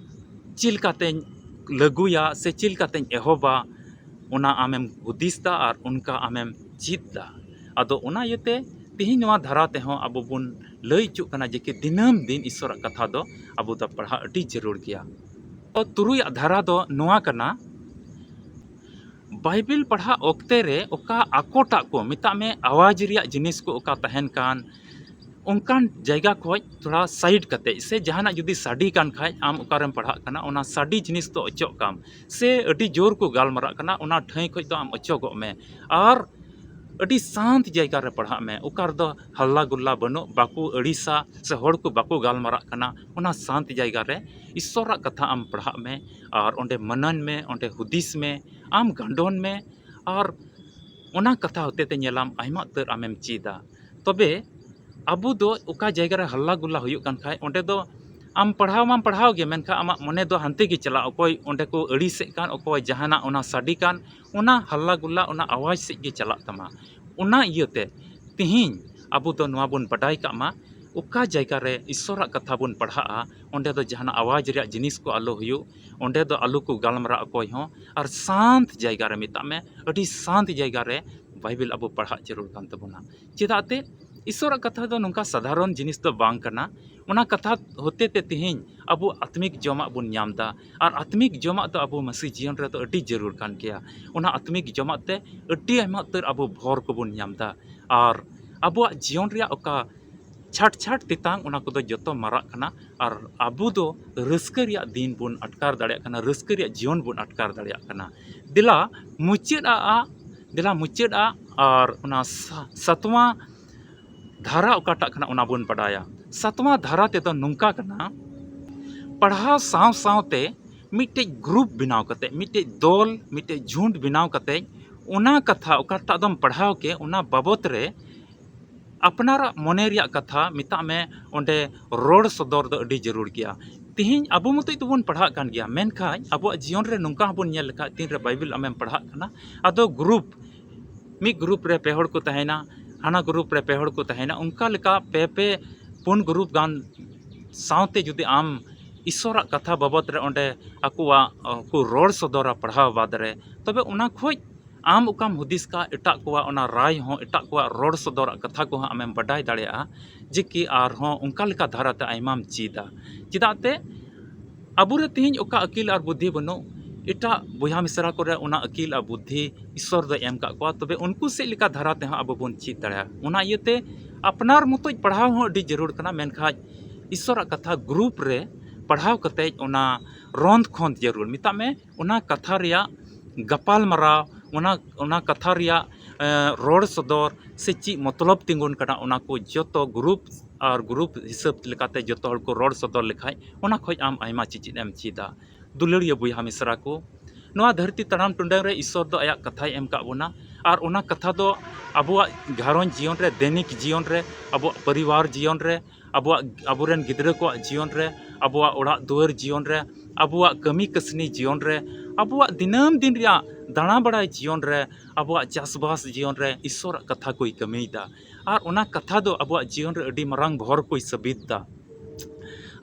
ᱪᱮᱫ ᱞᱮᱠᱟᱛᱮᱧ ᱞᱟᱹᱜᱩᱭᱟ ᱥᱮ ᱪᱮᱫ ᱞᱮᱠᱟᱛᱮᱧ ᱮᱦᱚᱵᱟ, ᱚᱱᱟ ᱟᱢᱮᱢ ᱦᱩᱫᱤᱥ ᱫᱟ ᱟᱨ ᱚᱱᱠᱟ ᱟᱢᱮᱢ ᱪᱮᱫ ᱫᱟ᱾ ᱟᱫᱚ ᱚᱱᱟ ᱤᱭᱟᱹᱛᱮ ᱛᱮᱦᱮᱧ ᱱᱚᱣᱟ ᱫᱷᱟᱨᱟ ᱛᱮᱦᱚᱸ ᱟᱵᱚ ᱵᱚᱱ ᱞᱟᱹᱭ ᱦᱚᱪᱚᱜ ᱠᱟᱱᱟ ᱡᱮ ᱠᱤ ᱫᱤᱱᱟᱹᱢ ᱫᱤᱱ ᱤᱥᱚᱨᱟᱜ ᱠᱟᱛᱷᱟ ᱫᱚ ᱟᱵᱚ ᱫᱚ ᱯᱟᱲᱦᱟᱜ ᱟᱹᱰᱤ ᱡᱟᱹᱨᱩᱲ ᱜᱮᱭᱟ᱾ ᱛᱚ ᱛᱩᱨᱩᱭᱟᱜ ᱫᱷᱟᱨᱟ ᱫᱚ ᱱᱚᱣᱟ ᱠᱟᱱᱟ, ᱵᱟᱭᱵᱮᱞ ᱯᱟᱲᱦᱟᱜ ᱚᱠᱛᱮ ᱨᱮ ᱚᱠᱟ ᱟᱠᱚᱴᱟᱜ ᱠᱚ, ᱢᱮᱛᱟᱜ ᱢᱮ ᱟᱣᱟᱡᱽ ᱨᱮᱭᱟᱜ ᱡᱤᱱᱤᱥ ᱠᱚ ᱚᱠᱟ ᱛᱟᱦᱮᱱ ᱠᱟᱱ, ᱚᱱᱠᱟᱱ ᱡᱟᱭᱜᱟ ᱠᱷᱚᱡ ᱛᱷᱚᱲᱟ ᱥᱟᱭᱤᱰ ᱠᱟᱛᱮ ᱥᱮ ᱡᱟᱦᱟᱱᱟᱜ ᱡᱩᱫᱤ ᱥᱟᱰᱮ ᱠᱟᱱ ᱠᱷᱟᱡ ᱟᱢ ᱚᱠᱟᱨᱮᱢ ᱯᱟᱲᱦᱟᱜ ᱠᱟᱱᱟ, ᱚᱱᱟ ᱥᱟᱰᱮ ᱡᱤᱱᱤᱥ ᱫᱚ ᱚᱪᱚᱜ ᱠᱟᱢ᱾ ᱥᱮ ᱟᱹᱰᱤ ᱡᱳᱨ ᱠᱚ ᱜᱟᱞᱢᱟᱨᱟᱜ ᱠᱟᱱᱟ, ᱚᱱᱟ ᱴᱷᱟᱹᱭ ᱠᱷᱚᱡ ᱫᱚ ᱟᱢ ᱚᱪᱚᱜᱚᱜ ᱢᱮ᱾ ᱟᱨ ᱟᱹᱰᱤ ᱥᱟᱱᱛ ᱡᱟᱭᱜᱟ ᱨᱮ ᱯᱟᱲᱦᱟᱜ ᱢᱮ, ᱚᱠᱟ ᱨᱮᱫᱚ ᱦᱟᱞᱞᱟ ᱜᱩᱞᱞᱟ ᱵᱟᱹᱱᱩᱜ, ᱵᱟᱠᱚ ᱟᱹᱲᱤᱥᱟ ᱥᱮ ᱦᱚᱲ ᱠᱚ ᱵᱟᱠᱚ ᱜᱟᱞᱢᱟᱨᱟᱜ ᱠᱟᱱᱟ᱾ ᱚᱱᱟ ᱥᱟᱱᱛ ᱡᱟᱭᱜᱟ ᱨᱮ ᱤᱥᱥᱚᱨᱟᱜ ᱠᱟᱛᱷᱟ ᱟᱢ ᱯᱟᱲᱦᱟᱜ ᱢᱮ ᱟᱨ ᱚᱸᱰᱮ ᱢᱟᱱᱟᱱ ᱢᱮ, ᱚᱸᱰᱮ ᱦᱩᱫᱤᱥ ᱢᱮ, ᱟᱢ ᱜᱟᱱᱰᱚᱱ ᱢᱮ᱾ ᱟᱨ ᱚᱱᱟ ᱠᱟᱛᱷᱟ ᱦᱚᱛᱮ ᱛᱮ ᱧᱮᱞᱟᱢ ᱟᱭᱢᱟ ᱩᱛᱟᱹᱨ ᱟᱢᱮᱢ ᱪᱮᱫᱟ᱾ ᱛᱚᱵᱮ ᱟᱵᱚ ᱫᱚ ᱚᱠᱟ ᱡᱟᱭᱜᱟ ᱨᱮ ᱦᱟᱞᱞᱟ ᱜᱩᱞᱞᱟ ᱦᱩᱭᱩᱜ ᱠᱟᱱ ᱠᱷᱟᱡ ᱚᱸᱰᱮ ᱫᱚ ᱟᱢ ᱯᱟᱲᱦᱟᱣ ᱢᱟᱢ ᱯᱟᱲᱦᱟᱣ ᱜᱮ, ᱢᱮᱱᱠᱷᱟᱱ ᱟᱢᱟᱜ ᱢᱚᱱᱮ ᱫᱚ ᱦᱟᱱᱛᱮ ᱜᱮ ᱪᱟᱞᱟᱜᱼᱟ᱾ ᱚᱠᱚᱭ ᱚᱸᱰᱮ ᱠᱚ ᱟᱹᱲᱤᱥᱮᱫ ᱠᱟᱱ, ᱚᱠᱚᱭ ᱡᱟᱦᱟᱱᱟᱜ ᱚᱱᱟ ᱥᱟᱰᱮ ᱠᱟᱱ, ᱚᱱᱟ ᱦᱟᱞᱞᱟ ᱜᱩᱞᱞᱟ, ᱚᱱᱟ ᱟᱣᱟᱡᱽ ᱥᱮᱫ ᱜᱮ ᱪᱟᱞᱟᱜ ᱛᱟᱢᱟ᱾ ᱚᱱᱟ ᱤᱭᱟᱹᱛᱮ ᱛᱮᱦᱮᱧ ᱟᱵᱚ ᱫᱚ ᱱᱚᱣᱟ ᱵᱚᱱ ᱵᱟᱰᱟᱭ ᱠᱟᱜ ᱢᱟ, ᱚᱠᱟ ᱡᱟᱭᱜᱟ ᱨᱮ ᱤᱥᱥᱚᱨᱟᱜ ᱠᱟᱛᱷᱟ ᱵᱚᱱ ᱯᱟᱲᱦᱟᱜᱼᱟ, ᱚᱸᱰᱮ ᱫᱚ ᱡᱟᱦᱟᱱᱟᱜ ᱟᱣᱟᱡᱽ ᱨᱮᱭᱟᱜ ᱡᱤᱱᱤᱥ ᱠᱚ ᱟᱞᱚ ᱦᱩᱭᱩᱜ, ᱚᱸᱰᱮ ᱫᱚ ᱟᱞᱚ ᱠᱚ ᱜᱟᱞᱢᱟᱨᱟᱜ ᱚᱠᱚᱭ ᱦᱚᱸ, ᱟᱨ ᱥᱟᱱᱛ ᱡᱟᱭᱜᱟ ᱨᱮ, ᱢᱮᱛᱟᱜ ᱢᱮ ᱟᱹᱰᱤ ᱥᱟᱱᱛ ᱡᱟᱭᱜᱟ ᱨᱮ ᱵᱟᱭᱵᱮᱞ ᱟᱵᱚ ᱯᱟᱲᱦᱟᱜ ᱡᱟᱹᱨᱩᱲ ᱠᱟᱱ ᱛᱟᱵᱚᱱᱟ᱾ ᱪᱮᱫᱟᱜ ᱛᱮ ᱤᱥᱥᱚᱨᱟᱜ ᱠᱟᱛᱷᱟ ᱫᱚ ᱱᱚᱝᱠᱟ ᱥᱟᱫᱷᱟᱨᱚᱱ ᱡᱤᱱᱤᱥ ᱫᱚ ᱵᱟᱝ ᱠᱟᱱᱟ᱾ ᱚᱱᱟ ᱠᱟᱛᱷᱟ ᱦᱚᱛᱮ ᱛᱮ ᱛᱮᱦᱮᱧ ᱟᱵᱚ ᱟᱛᱢᱤᱠ ᱡᱚᱢᱟᱜ ᱵᱚᱱ ᱧᱟᱢ ᱮᱫᱟ, ᱟᱨ ᱟᱛᱢᱤᱠ ᱡᱚᱢᱟᱜ ᱫᱚ ᱟᱵᱚ ᱢᱟᱹᱥᱤ ᱡᱤᱭᱚᱱ ᱨᱮᱫᱚ ᱟᱹᱰᱤ ᱡᱟᱹᱨᱩᱲ ᱠᱟᱱ ᱜᱮᱭᱟ᱾ ᱚᱱᱟ ᱟᱛᱢᱤᱠ ᱡᱚᱢᱟᱜ ᱛᱮ ᱟᱹᱰᱤ ᱟᱭᱢᱟ ᱩᱛᱟᱹᱨ ᱟᱵᱚ ᱵᱷᱚᱨ ᱠᱚᱵᱚᱱ ᱧᱟᱢ ᱮᱫᱟ, ᱟᱨ ᱟᱵᱚᱣᱟᱜ ᱡᱤᱭᱚᱱ ᱨᱮᱭᱟᱜ ᱚᱠᱟ ᱪᱷᱟᱴ ᱪᱷᱟᱴ ᱛᱮᱛᱟᱝ, ᱚᱱᱟ ᱠᱚᱫᱚ ᱡᱚᱛᱚ ᱢᱟᱨᱟᱜ ᱠᱟᱱᱟ᱾ ᱟᱨ ᱟᱵᱚ ᱫᱚ ᱨᱟᱹᱥᱠᱟᱹ ᱨᱮᱭᱟᱜ ᱫᱤᱱ ᱵᱚᱱ ᱟᱴᱠᱟᱨ ᱫᱟᱲᱮᱭᱟᱜ ᱠᱟᱱᱟ, ᱨᱟᱹᱥᱠᱟᱹ ᱨᱮᱭᱟᱜ ᱡᱤᱭᱚᱱ ᱵᱚᱱ ᱟᱴᱠᱟᱨ ᱫᱟᱲᱮᱭᱟᱜ ᱠᱟᱱᱟ᱾ ᱫᱮᱞᱟ ᱢᱩᱪᱟᱹᱫ ᱟᱜ, ᱫᱮᱞᱟ ᱢᱩᱪᱟᱹᱫ ᱟᱜ ᱟᱨ ᱚᱱᱟ ᱥᱟ-, ᱥᱟᱛᱣᱟ ᱫᱷᱟᱨᱟ ᱚᱠᱟᱴᱟᱜ ᱠᱟᱱᱟ, ᱚᱱᱟ ᱵᱚᱱ ᱵᱟᱰᱟᱭᱟ᱾ ᱥᱟᱛᱣᱟ ᱫᱷᱟᱨᱟ ᱛᱮᱫᱚ ᱱᱚᱝᱠᱟ ᱠᱟᱱᱟ, ᱯᱟᱲᱦᱟᱣ ᱥᱟᱶ ᱥᱟᱶᱛᱮ ᱢᱤᱫᱴᱮᱡ ᱜᱨᱩᱯ ᱵᱮᱱᱟᱣ ᱠᱟᱛᱮ, ᱢᱤᱫᱴᱮᱡ ᱫᱚᱞ, ᱢᱤᱫᱴᱮᱡ ᱡᱷᱩᱸᱰ ᱵᱮᱱᱟᱣ ᱠᱟᱛᱮ, ᱚᱱᱟ ᱠᱟᱛᱷᱟ ᱚᱠᱟᱴᱟᱜ ᱫᱚᱢ ᱯᱟᱲᱦᱟᱣ ᱠᱮ, ᱚᱱᱟ ᱵᱟᱵᱚᱛ ᱨᱮ ᱟᱯᱱᱟᱨᱟᱜ ᱢᱚᱱᱮ ᱨᱮᱭᱟᱜ ᱠᱟᱛᱷᱟ, ᱢᱮᱛᱟᱜ ᱢᱮ, ᱚᱸᱰᱮ ᱨᱚᱲ ᱥᱚᱫᱚᱨ ᱫᱚ ᱟᱹᱰᱤ ᱡᱟᱹᱨᱩᱲ ᱜᱮᱭᱟ᱾ ᱛᱮᱦᱮᱧ ᱟᱵᱚ ᱢᱚᱛᱚᱡ ᱫᱚᱵᱚᱱ ᱯᱟᱲᱦᱟᱜ ᱠᱟᱱ ᱜᱮᱭᱟ, ᱢᱮᱱᱠᱷᱟᱱ ᱟᱵᱚᱣᱟᱜ ᱡᱤᱭᱚᱱ ᱨᱮ ᱱᱚᱝᱠᱟ ᱦᱚᱸᱵᱚᱱ ᱧᱮᱞ ᱞᱮᱠᱷᱟᱡ, ᱛᱤᱱᱨᱮ ᱵᱟᱭᱵᱮᱞ ᱟᱢᱮᱢ ᱯᱟᱲᱦᱟᱜ ᱠᱟᱱᱟ, ᱟᱫᱚ ᱜᱨᱩᱯ ᱢᱤᱫ ᱜᱨᱩᱯ ᱨᱮ ᱯᱮ ᱦᱚᱲ ᱠᱚ ᱛᱟᱦᱮᱱᱟ, ᱦᱟᱱᱟ ᱜᱨᱩᱯ ᱨᱮ ᱯᱮ ᱦᱚᱲ ᱠᱚ ᱛᱟᱦᱮᱱᱟ, ᱚᱱᱠᱟ ᱞᱮᱠᱟ ᱯᱮ ᱯᱮ ᱯᱩᱱ ᱜᱨᱩᱯ ᱜᱟᱱ ᱥᱟᱶᱛᱮ ᱡᱩᱫᱤ ᱟᱢ ᱤᱥᱥᱚᱨᱟᱜ ᱠᱟᱛᱷᱟ ᱵᱟᱵᱚᱫ ᱨᱮ ᱚᱸᱰᱮ ᱟᱠᱚᱣᱟᱜ ᱠᱚ ᱨᱚᱲ ᱥᱚᱫᱚᱨᱟ ᱯᱟᱲᱦᱟᱣ ᱵᱟᱫ ᱨᱮ, ᱛᱚᱵᱮ ᱚᱱᱟ ᱠᱷᱚᱡ ᱟᱢ ᱚᱠᱟᱢ ᱦᱩᱫᱤᱥ ᱠᱟᱜ, ᱮᱴᱟᱜ ᱠᱚᱣᱟᱜ ᱚᱱᱟ ᱨᱟᱭ ᱦᱚᱸ, ᱮᱴᱟᱜ ᱠᱚᱣᱟᱜ ᱨᱚᱲ ᱥᱚᱫᱚᱨᱟᱜ ᱠᱟᱛᱷᱟ ᱠᱚᱦᱚᱸ ᱟᱢᱮᱢ ᱵᱟᱰᱟᱭ ᱫᱟᱲᱮᱭᱟᱜᱼᱟ, ᱡᱮ ᱠᱤ ᱟᱨᱦᱚᱸ ᱚᱱᱠᱟ ᱞᱮᱠᱟ ᱫᱷᱟᱨᱟᱛᱮ ᱟᱭᱢᱟᱢ ᱪᱮᱫᱟ᱾ ᱪᱮᱫᱟᱜ ᱛᱮ ᱟᱵᱚᱨᱮ ᱛᱮᱦᱮᱧ ᱚᱠᱟ ᱟᱹᱠᱤᱞ ᱟᱨ ᱵᱩᱫᱽᱫᱷᱤ ᱵᱟᱹᱱᱩᱜ, ᱮᱴᱟᱜ ᱵᱚᱭᱦᱟ ᱢᱤᱥᱨᱟ ᱠᱚᱨᱮ ᱚᱱᱟ ᱟᱹᱠᱤᱞ ᱟᱨ ᱵᱩᱫᱽᱫᱷᱤ ᱤᱥᱥᱚᱨ ᱫᱚᱭ ᱮᱢ ᱠᱟᱜ ᱠᱚᱣᱟ, ᱛᱚᱵᱮ ᱩᱱᱠᱩ ᱥᱮᱫ ᱞᱮᱠᱟ ᱫᱷᱟᱨᱟ ᱛᱮᱦᱚᱸ ᱟᱵᱚ ᱵᱚᱱ ᱪᱮᱫ ᱫᱟᱲᱮᱭᱟᱜᱼᱟ᱾ ᱚᱱᱟ ᱤᱭᱟᱹᱛᱮ ᱟᱯᱱᱟᱨ ᱢᱚᱛᱚᱡ ᱯᱟᱲᱦᱟᱣ ᱦᱚᱸ ᱟᱹᱰᱤ ᱡᱟᱹᱨᱩᱲ ᱠᱟᱱᱟ, ᱢᱮᱱᱠᱷᱟᱱ ᱤᱥᱥᱚᱨᱟᱜ ᱠᱟᱛᱷᱟ ᱜᱨᱩᱯ ᱨᱮ ᱯᱟᱲᱦᱟᱣ ᱠᱟᱛᱮᱡ ᱚᱱᱟ ᱨᱚᱸᱫ ᱠᱷᱚᱸᱫ ᱡᱟᱹᱨᱩᱲ, ᱢᱮᱛᱟᱜ ᱢᱮ ᱚᱱᱟ ᱠᱟᱛᱷᱟ ᱨᱮᱭᱟᱜ ᱜᱟᱯᱟᱞ ᱢᱟᱨᱟᱣ, ᱚᱱᱟ ᱚᱱᱟ ᱠᱟᱛᱷᱟ ᱨᱮᱭᱟᱜ ᱨᱚᱲ ᱥᱚᱫᱚᱨ ᱥᱮ ᱪᱮᱫ ᱢᱚᱛᱞᱚᱵ ᱛᱤᱸᱜᱩᱱ ᱠᱟᱱᱟ, ᱚᱱᱟ ᱠᱚ ᱡᱚᱛᱚ ᱜᱨᱩᱯ ᱟᱨ ᱜᱨᱩᱯ ᱦᱤᱥᱟᱹᱵ ᱞᱮᱠᱟᱛᱮ ᱡᱚᱛᱚ ᱦᱚᱲ ᱠᱚ ᱨᱚᱲ ᱥᱚᱫᱚᱨ ᱞᱮᱠᱷᱟᱡ, ᱚᱱᱟ ᱠᱷᱚᱡ ᱟᱢ ᱟᱭᱢᱟ ᱪᱮᱪᱮᱫ ᱮᱢ ᱪᱮᱫᱟ᱾ ᱫᱩᱞᱟᱹᱲᱤᱭᱟᱹ ᱵᱚᱭᱦᱟ ᱢᱤᱥᱨᱟ ᱠᱚ, ᱱᱚᱣᱟ ᱫᱷᱟᱹᱨᱛᱤ ᱛᱟᱲᱟᱢ ᱴᱩᱰᱟᱹᱝ ᱨᱮ ᱤᱥᱥᱚᱨ ᱫᱚ ᱟᱭᱟᱜ ᱠᱟᱛᱷᱟᱭ ᱮᱢ ᱠᱟᱜ ᱵᱚᱱᱟ, ᱟᱨ ᱚᱱᱟ ᱠᱟᱛᱷᱟ ᱫᱚ ᱟᱵᱚᱣᱟᱜ ᱜᱷᱟᱨᱚᱸᱡᱽ ᱡᱤᱭᱚᱱ ᱨᱮ, ᱫᱮᱱᱤᱠ ᱡᱤᱭᱚᱱ ᱨᱮ, ᱟᱵᱚᱣᱟᱜ ᱯᱚᱨᱤᱵᱟᱨ ᱡᱤᱭᱚᱱ ᱨᱮ, ᱟᱵᱚᱣᱟᱜ, ᱟᱵᱚᱨᱮᱱ ᱜᱤᱫᱽᱨᱟᱹ ᱠᱚᱣᱟᱜ ᱡᱤᱭᱚᱱ ᱨᱮ, ᱟᱵᱚᱣᱟᱜ ᱚᱲᱟᱜ ᱫᱩᱣᱟᱹᱨ ᱡᱤᱭᱚᱱ ᱨᱮ, ᱟᱵᱚᱣᱟᱜ ᱠᱟᱹᱢᱤ ᱠᱟᱹᱥᱱᱤ ᱡᱤᱭᱚᱱ ᱨᱮ, ᱟᱵᱚᱣᱟᱜ ᱫᱤᱱᱟᱹᱢ ᱫᱤᱱ ᱨᱮᱭᱟᱜ ᱫᱟᱬᱟ ᱵᱟᱲᱟᱭ ᱡᱤᱭᱚᱱ ᱨᱮ, ᱟᱵᱚᱣᱟᱜ ᱪᱟᱥᱵᱟᱥ ᱡᱤᱭᱚᱱ ᱨᱮ ᱤᱥᱥᱚᱨᱟᱜ ᱠᱟᱛᱷᱟ ᱠᱚᱭ ᱠᱟᱹᱢᱤᱭᱮᱫᱟ᱾ ᱟᱨ ᱚᱱᱟ ᱠᱟᱛᱷᱟ ᱫᱚ ᱟᱵᱚᱣᱟᱜ ᱡᱤᱭᱚᱱ ᱨᱮ ᱟᱹᱰᱤ ᱢᱟᱨᱟᱝ ᱵᱷᱚᱨ ᱠᱚᱭ ᱥᱟᱹᱵᱤᱛ ᱫᱟ᱾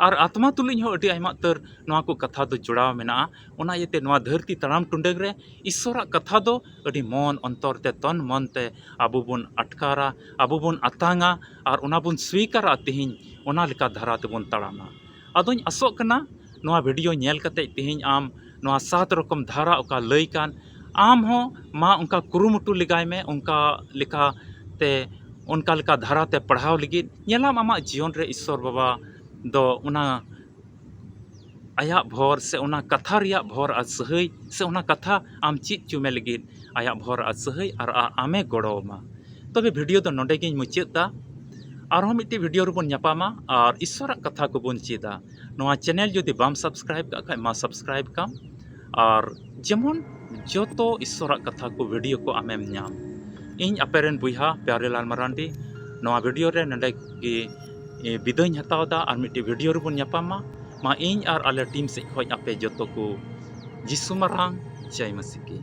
ᱟᱨ ᱟᱛᱢᱟ ᱛᱩᱞᱩᱡ ᱦᱚᱸ ᱟᱹᱰᱤ ᱟᱭᱢᱟ ᱩᱛᱟᱹᱨ ᱱᱚᱣᱟ ᱠᱚ ᱠᱟᱛᱷᱟ ᱫᱚ ᱡᱚᱲᱟᱣ ᱢᱮᱱᱟᱜᱼᱟ᱾ ᱚᱱᱟ ᱤᱭᱟᱹᱛᱮ ᱱᱚᱣᱟ ᱫᱷᱟᱹᱨᱛᱤ ᱛᱟᱲᱟᱢ ᱴᱩᱰᱟᱹᱝ ᱨᱮ ᱤᱥᱥᱚᱨᱟᱜ ᱠᱟᱛᱷᱟ ᱫᱚ ᱟᱹᱰᱤ ᱢᱚᱱ ᱚᱱᱛᱚᱨ ᱛᱮ, ᱛᱚᱱ ᱢᱚᱱ ᱛᱮ ᱟᱵᱚ ᱵᱚᱱ ᱟᱴᱠᱟᱨᱟ, ᱟᱵᱚ ᱵᱚᱱ ᱟᱛᱟᱝᱟ, ᱟᱨ ᱚᱱᱟ ᱵᱚᱱ ᱥᱣᱤᱠᱟᱨᱟ᱾ ᱛᱮᱦᱮᱧ ᱚᱱᱟ ᱞᱮᱠᱟ ᱫᱷᱟᱨᱟ ᱛᱮᱵᱚᱱ ᱛᱟᱲᱟᱢᱟ᱾ ᱟᱫᱚᱧ ᱟᱥᱚᱜ ᱠᱟᱱᱟ ᱱᱚᱣᱟ ᱵᱷᱤᱰᱤᱭᱳ ᱧᱮᱞ ᱠᱟᱛᱮ ᱛᱮᱦᱮᱧ ᱟᱢ ᱱᱚᱣᱟ ᱥᱟᱛ ᱨᱚᱠᱚᱢ ᱫᱷᱟᱨᱟ ᱚᱠᱟ ᱞᱟᱹᱭ ᱠᱟᱱ, ᱟᱢ ᱦᱚᱸ ᱢᱟ ᱚᱱᱠᱟ ᱠᱩᱨᱩᱢᱩᱴᱩ ᱞᱮᱜᱟᱭ ᱢᱮ, ᱚᱱᱠᱟ ᱞᱮᱠᱟᱛᱮ, ᱚᱱᱠᱟ ᱞᱮᱠᱟ ᱫᱷᱟᱨᱟᱛᱮ ᱯᱟᱲᱦᱟᱣ ᱞᱟᱹᱜᱤᱫ᱾ ᱧᱮᱞᱟᱢ ᱟᱢᱟᱜ ᱡᱤᱭᱚᱱ ᱨᱮ ᱤᱥᱥᱚᱨ ᱵᱟᱵᱟ ᱫᱚ ᱚᱱᱟ ᱟᱭᱟᱜ ᱵᱷᱚᱨ ᱥᱮ ᱚᱱᱟ ᱠᱟᱛᱷᱟ ᱨᱮᱭᱟᱜ ᱵᱷᱚᱨ ᱟᱨ ᱥᱟᱹᱦᱟᱹᱭ ᱥᱮ ᱚᱱᱟ ᱠᱟᱛᱷᱟ ᱟᱢ ᱪᱮᱫ ᱪᱚ ᱢᱮ ᱞᱟᱹᱜᱤᱫ ᱟᱭᱟᱜ ᱵᱷᱚᱨ ᱟᱨ ᱥᱟᱹᱦᱟᱹᱭ ᱟᱨ ᱟ-, ᱟᱢᱮ ᱜᱚᱲᱚ ᱟᱢᱟ᱾ ᱛᱚᱵᱮ ᱵᱷᱤᱰᱤᱭᱳ ᱫᱚ ᱱᱚᱰᱮ ᱜᱤᱧ ᱢᱩᱪᱟᱹᱫ ᱫᱟ᱾ ᱟᱨᱦᱚᱸ ᱢᱤᱫᱴᱤᱡ ᱵᱷᱤᱰᱤᱭᱳ ᱨᱮᱵᱚᱱ ᱧᱟᱯᱟᱢᱟ ᱟᱨ ᱤᱥᱥᱚᱨᱟᱜ ᱠᱟᱛᱷᱟ ᱠᱚᱵᱚᱱ ᱪᱮᱫᱟ᱾ ᱱᱚᱣᱟ ᱪᱮᱱᱮᱞ ᱡᱩᱫᱤ ᱵᱟᱢ ᱥᱟᱵᱥᱠᱨᱟᱭᱤᱵ ᱠᱟᱜ ᱠᱷᱟᱡ, ᱢᱟ ᱥᱟᱵᱥᱠᱨᱟᱭᱤᱵ ᱠᱟᱢ, ᱟᱨ ᱡᱮᱢᱚᱱ ᱡᱚᱛᱚ ᱤᱥᱥᱚᱨᱟᱜ ᱠᱟᱛᱷᱟ ᱠᱚ ᱵᱷᱤᱰᱤᱭᱳ ᱠᱚ ᱟᱢᱮᱢ ᱧᱟᱢ᱾ ᱤᱧ ᱟᱯᱮᱨᱮᱱ ᱵᱚᱭᱦᱟ ᱯᱭᱟᱨᱮᱞᱟᱞ ᱢᱟᱨᱟᱱᱰᱤ ᱱᱚᱣᱟ ᱵᱷᱤᱰᱤᱭᱳ ᱨᱮ ᱱᱚᱰᱮ ᱜᱮ, ᱮ, ᱵᱤᱫᱟᱹᱭᱧ ᱦᱟᱛᱟᱣ ᱫᱟ᱾ ᱟᱨ ᱢᱤᱫᱴᱤᱡ ᱵᱷᱤᱰᱤᱭᱳ ᱨᱮᱵᱚᱱ ᱧᱟᱯᱟᱢᱟ᱾ ᱢᱟ ᱤᱧ ᱟᱨ ᱟᱞᱮ ᱴᱤᱢ ᱥᱮᱫ ᱠᱷᱚᱡ ᱟᱯᱮ ᱡᱚᱛᱚ ᱠᱚ ᱡᱤᱥᱩ ᱢᱟᱨᱟᱝ ᱡᱟᱭ ᱢᱟᱹᱥᱤ ᱠᱤ᱾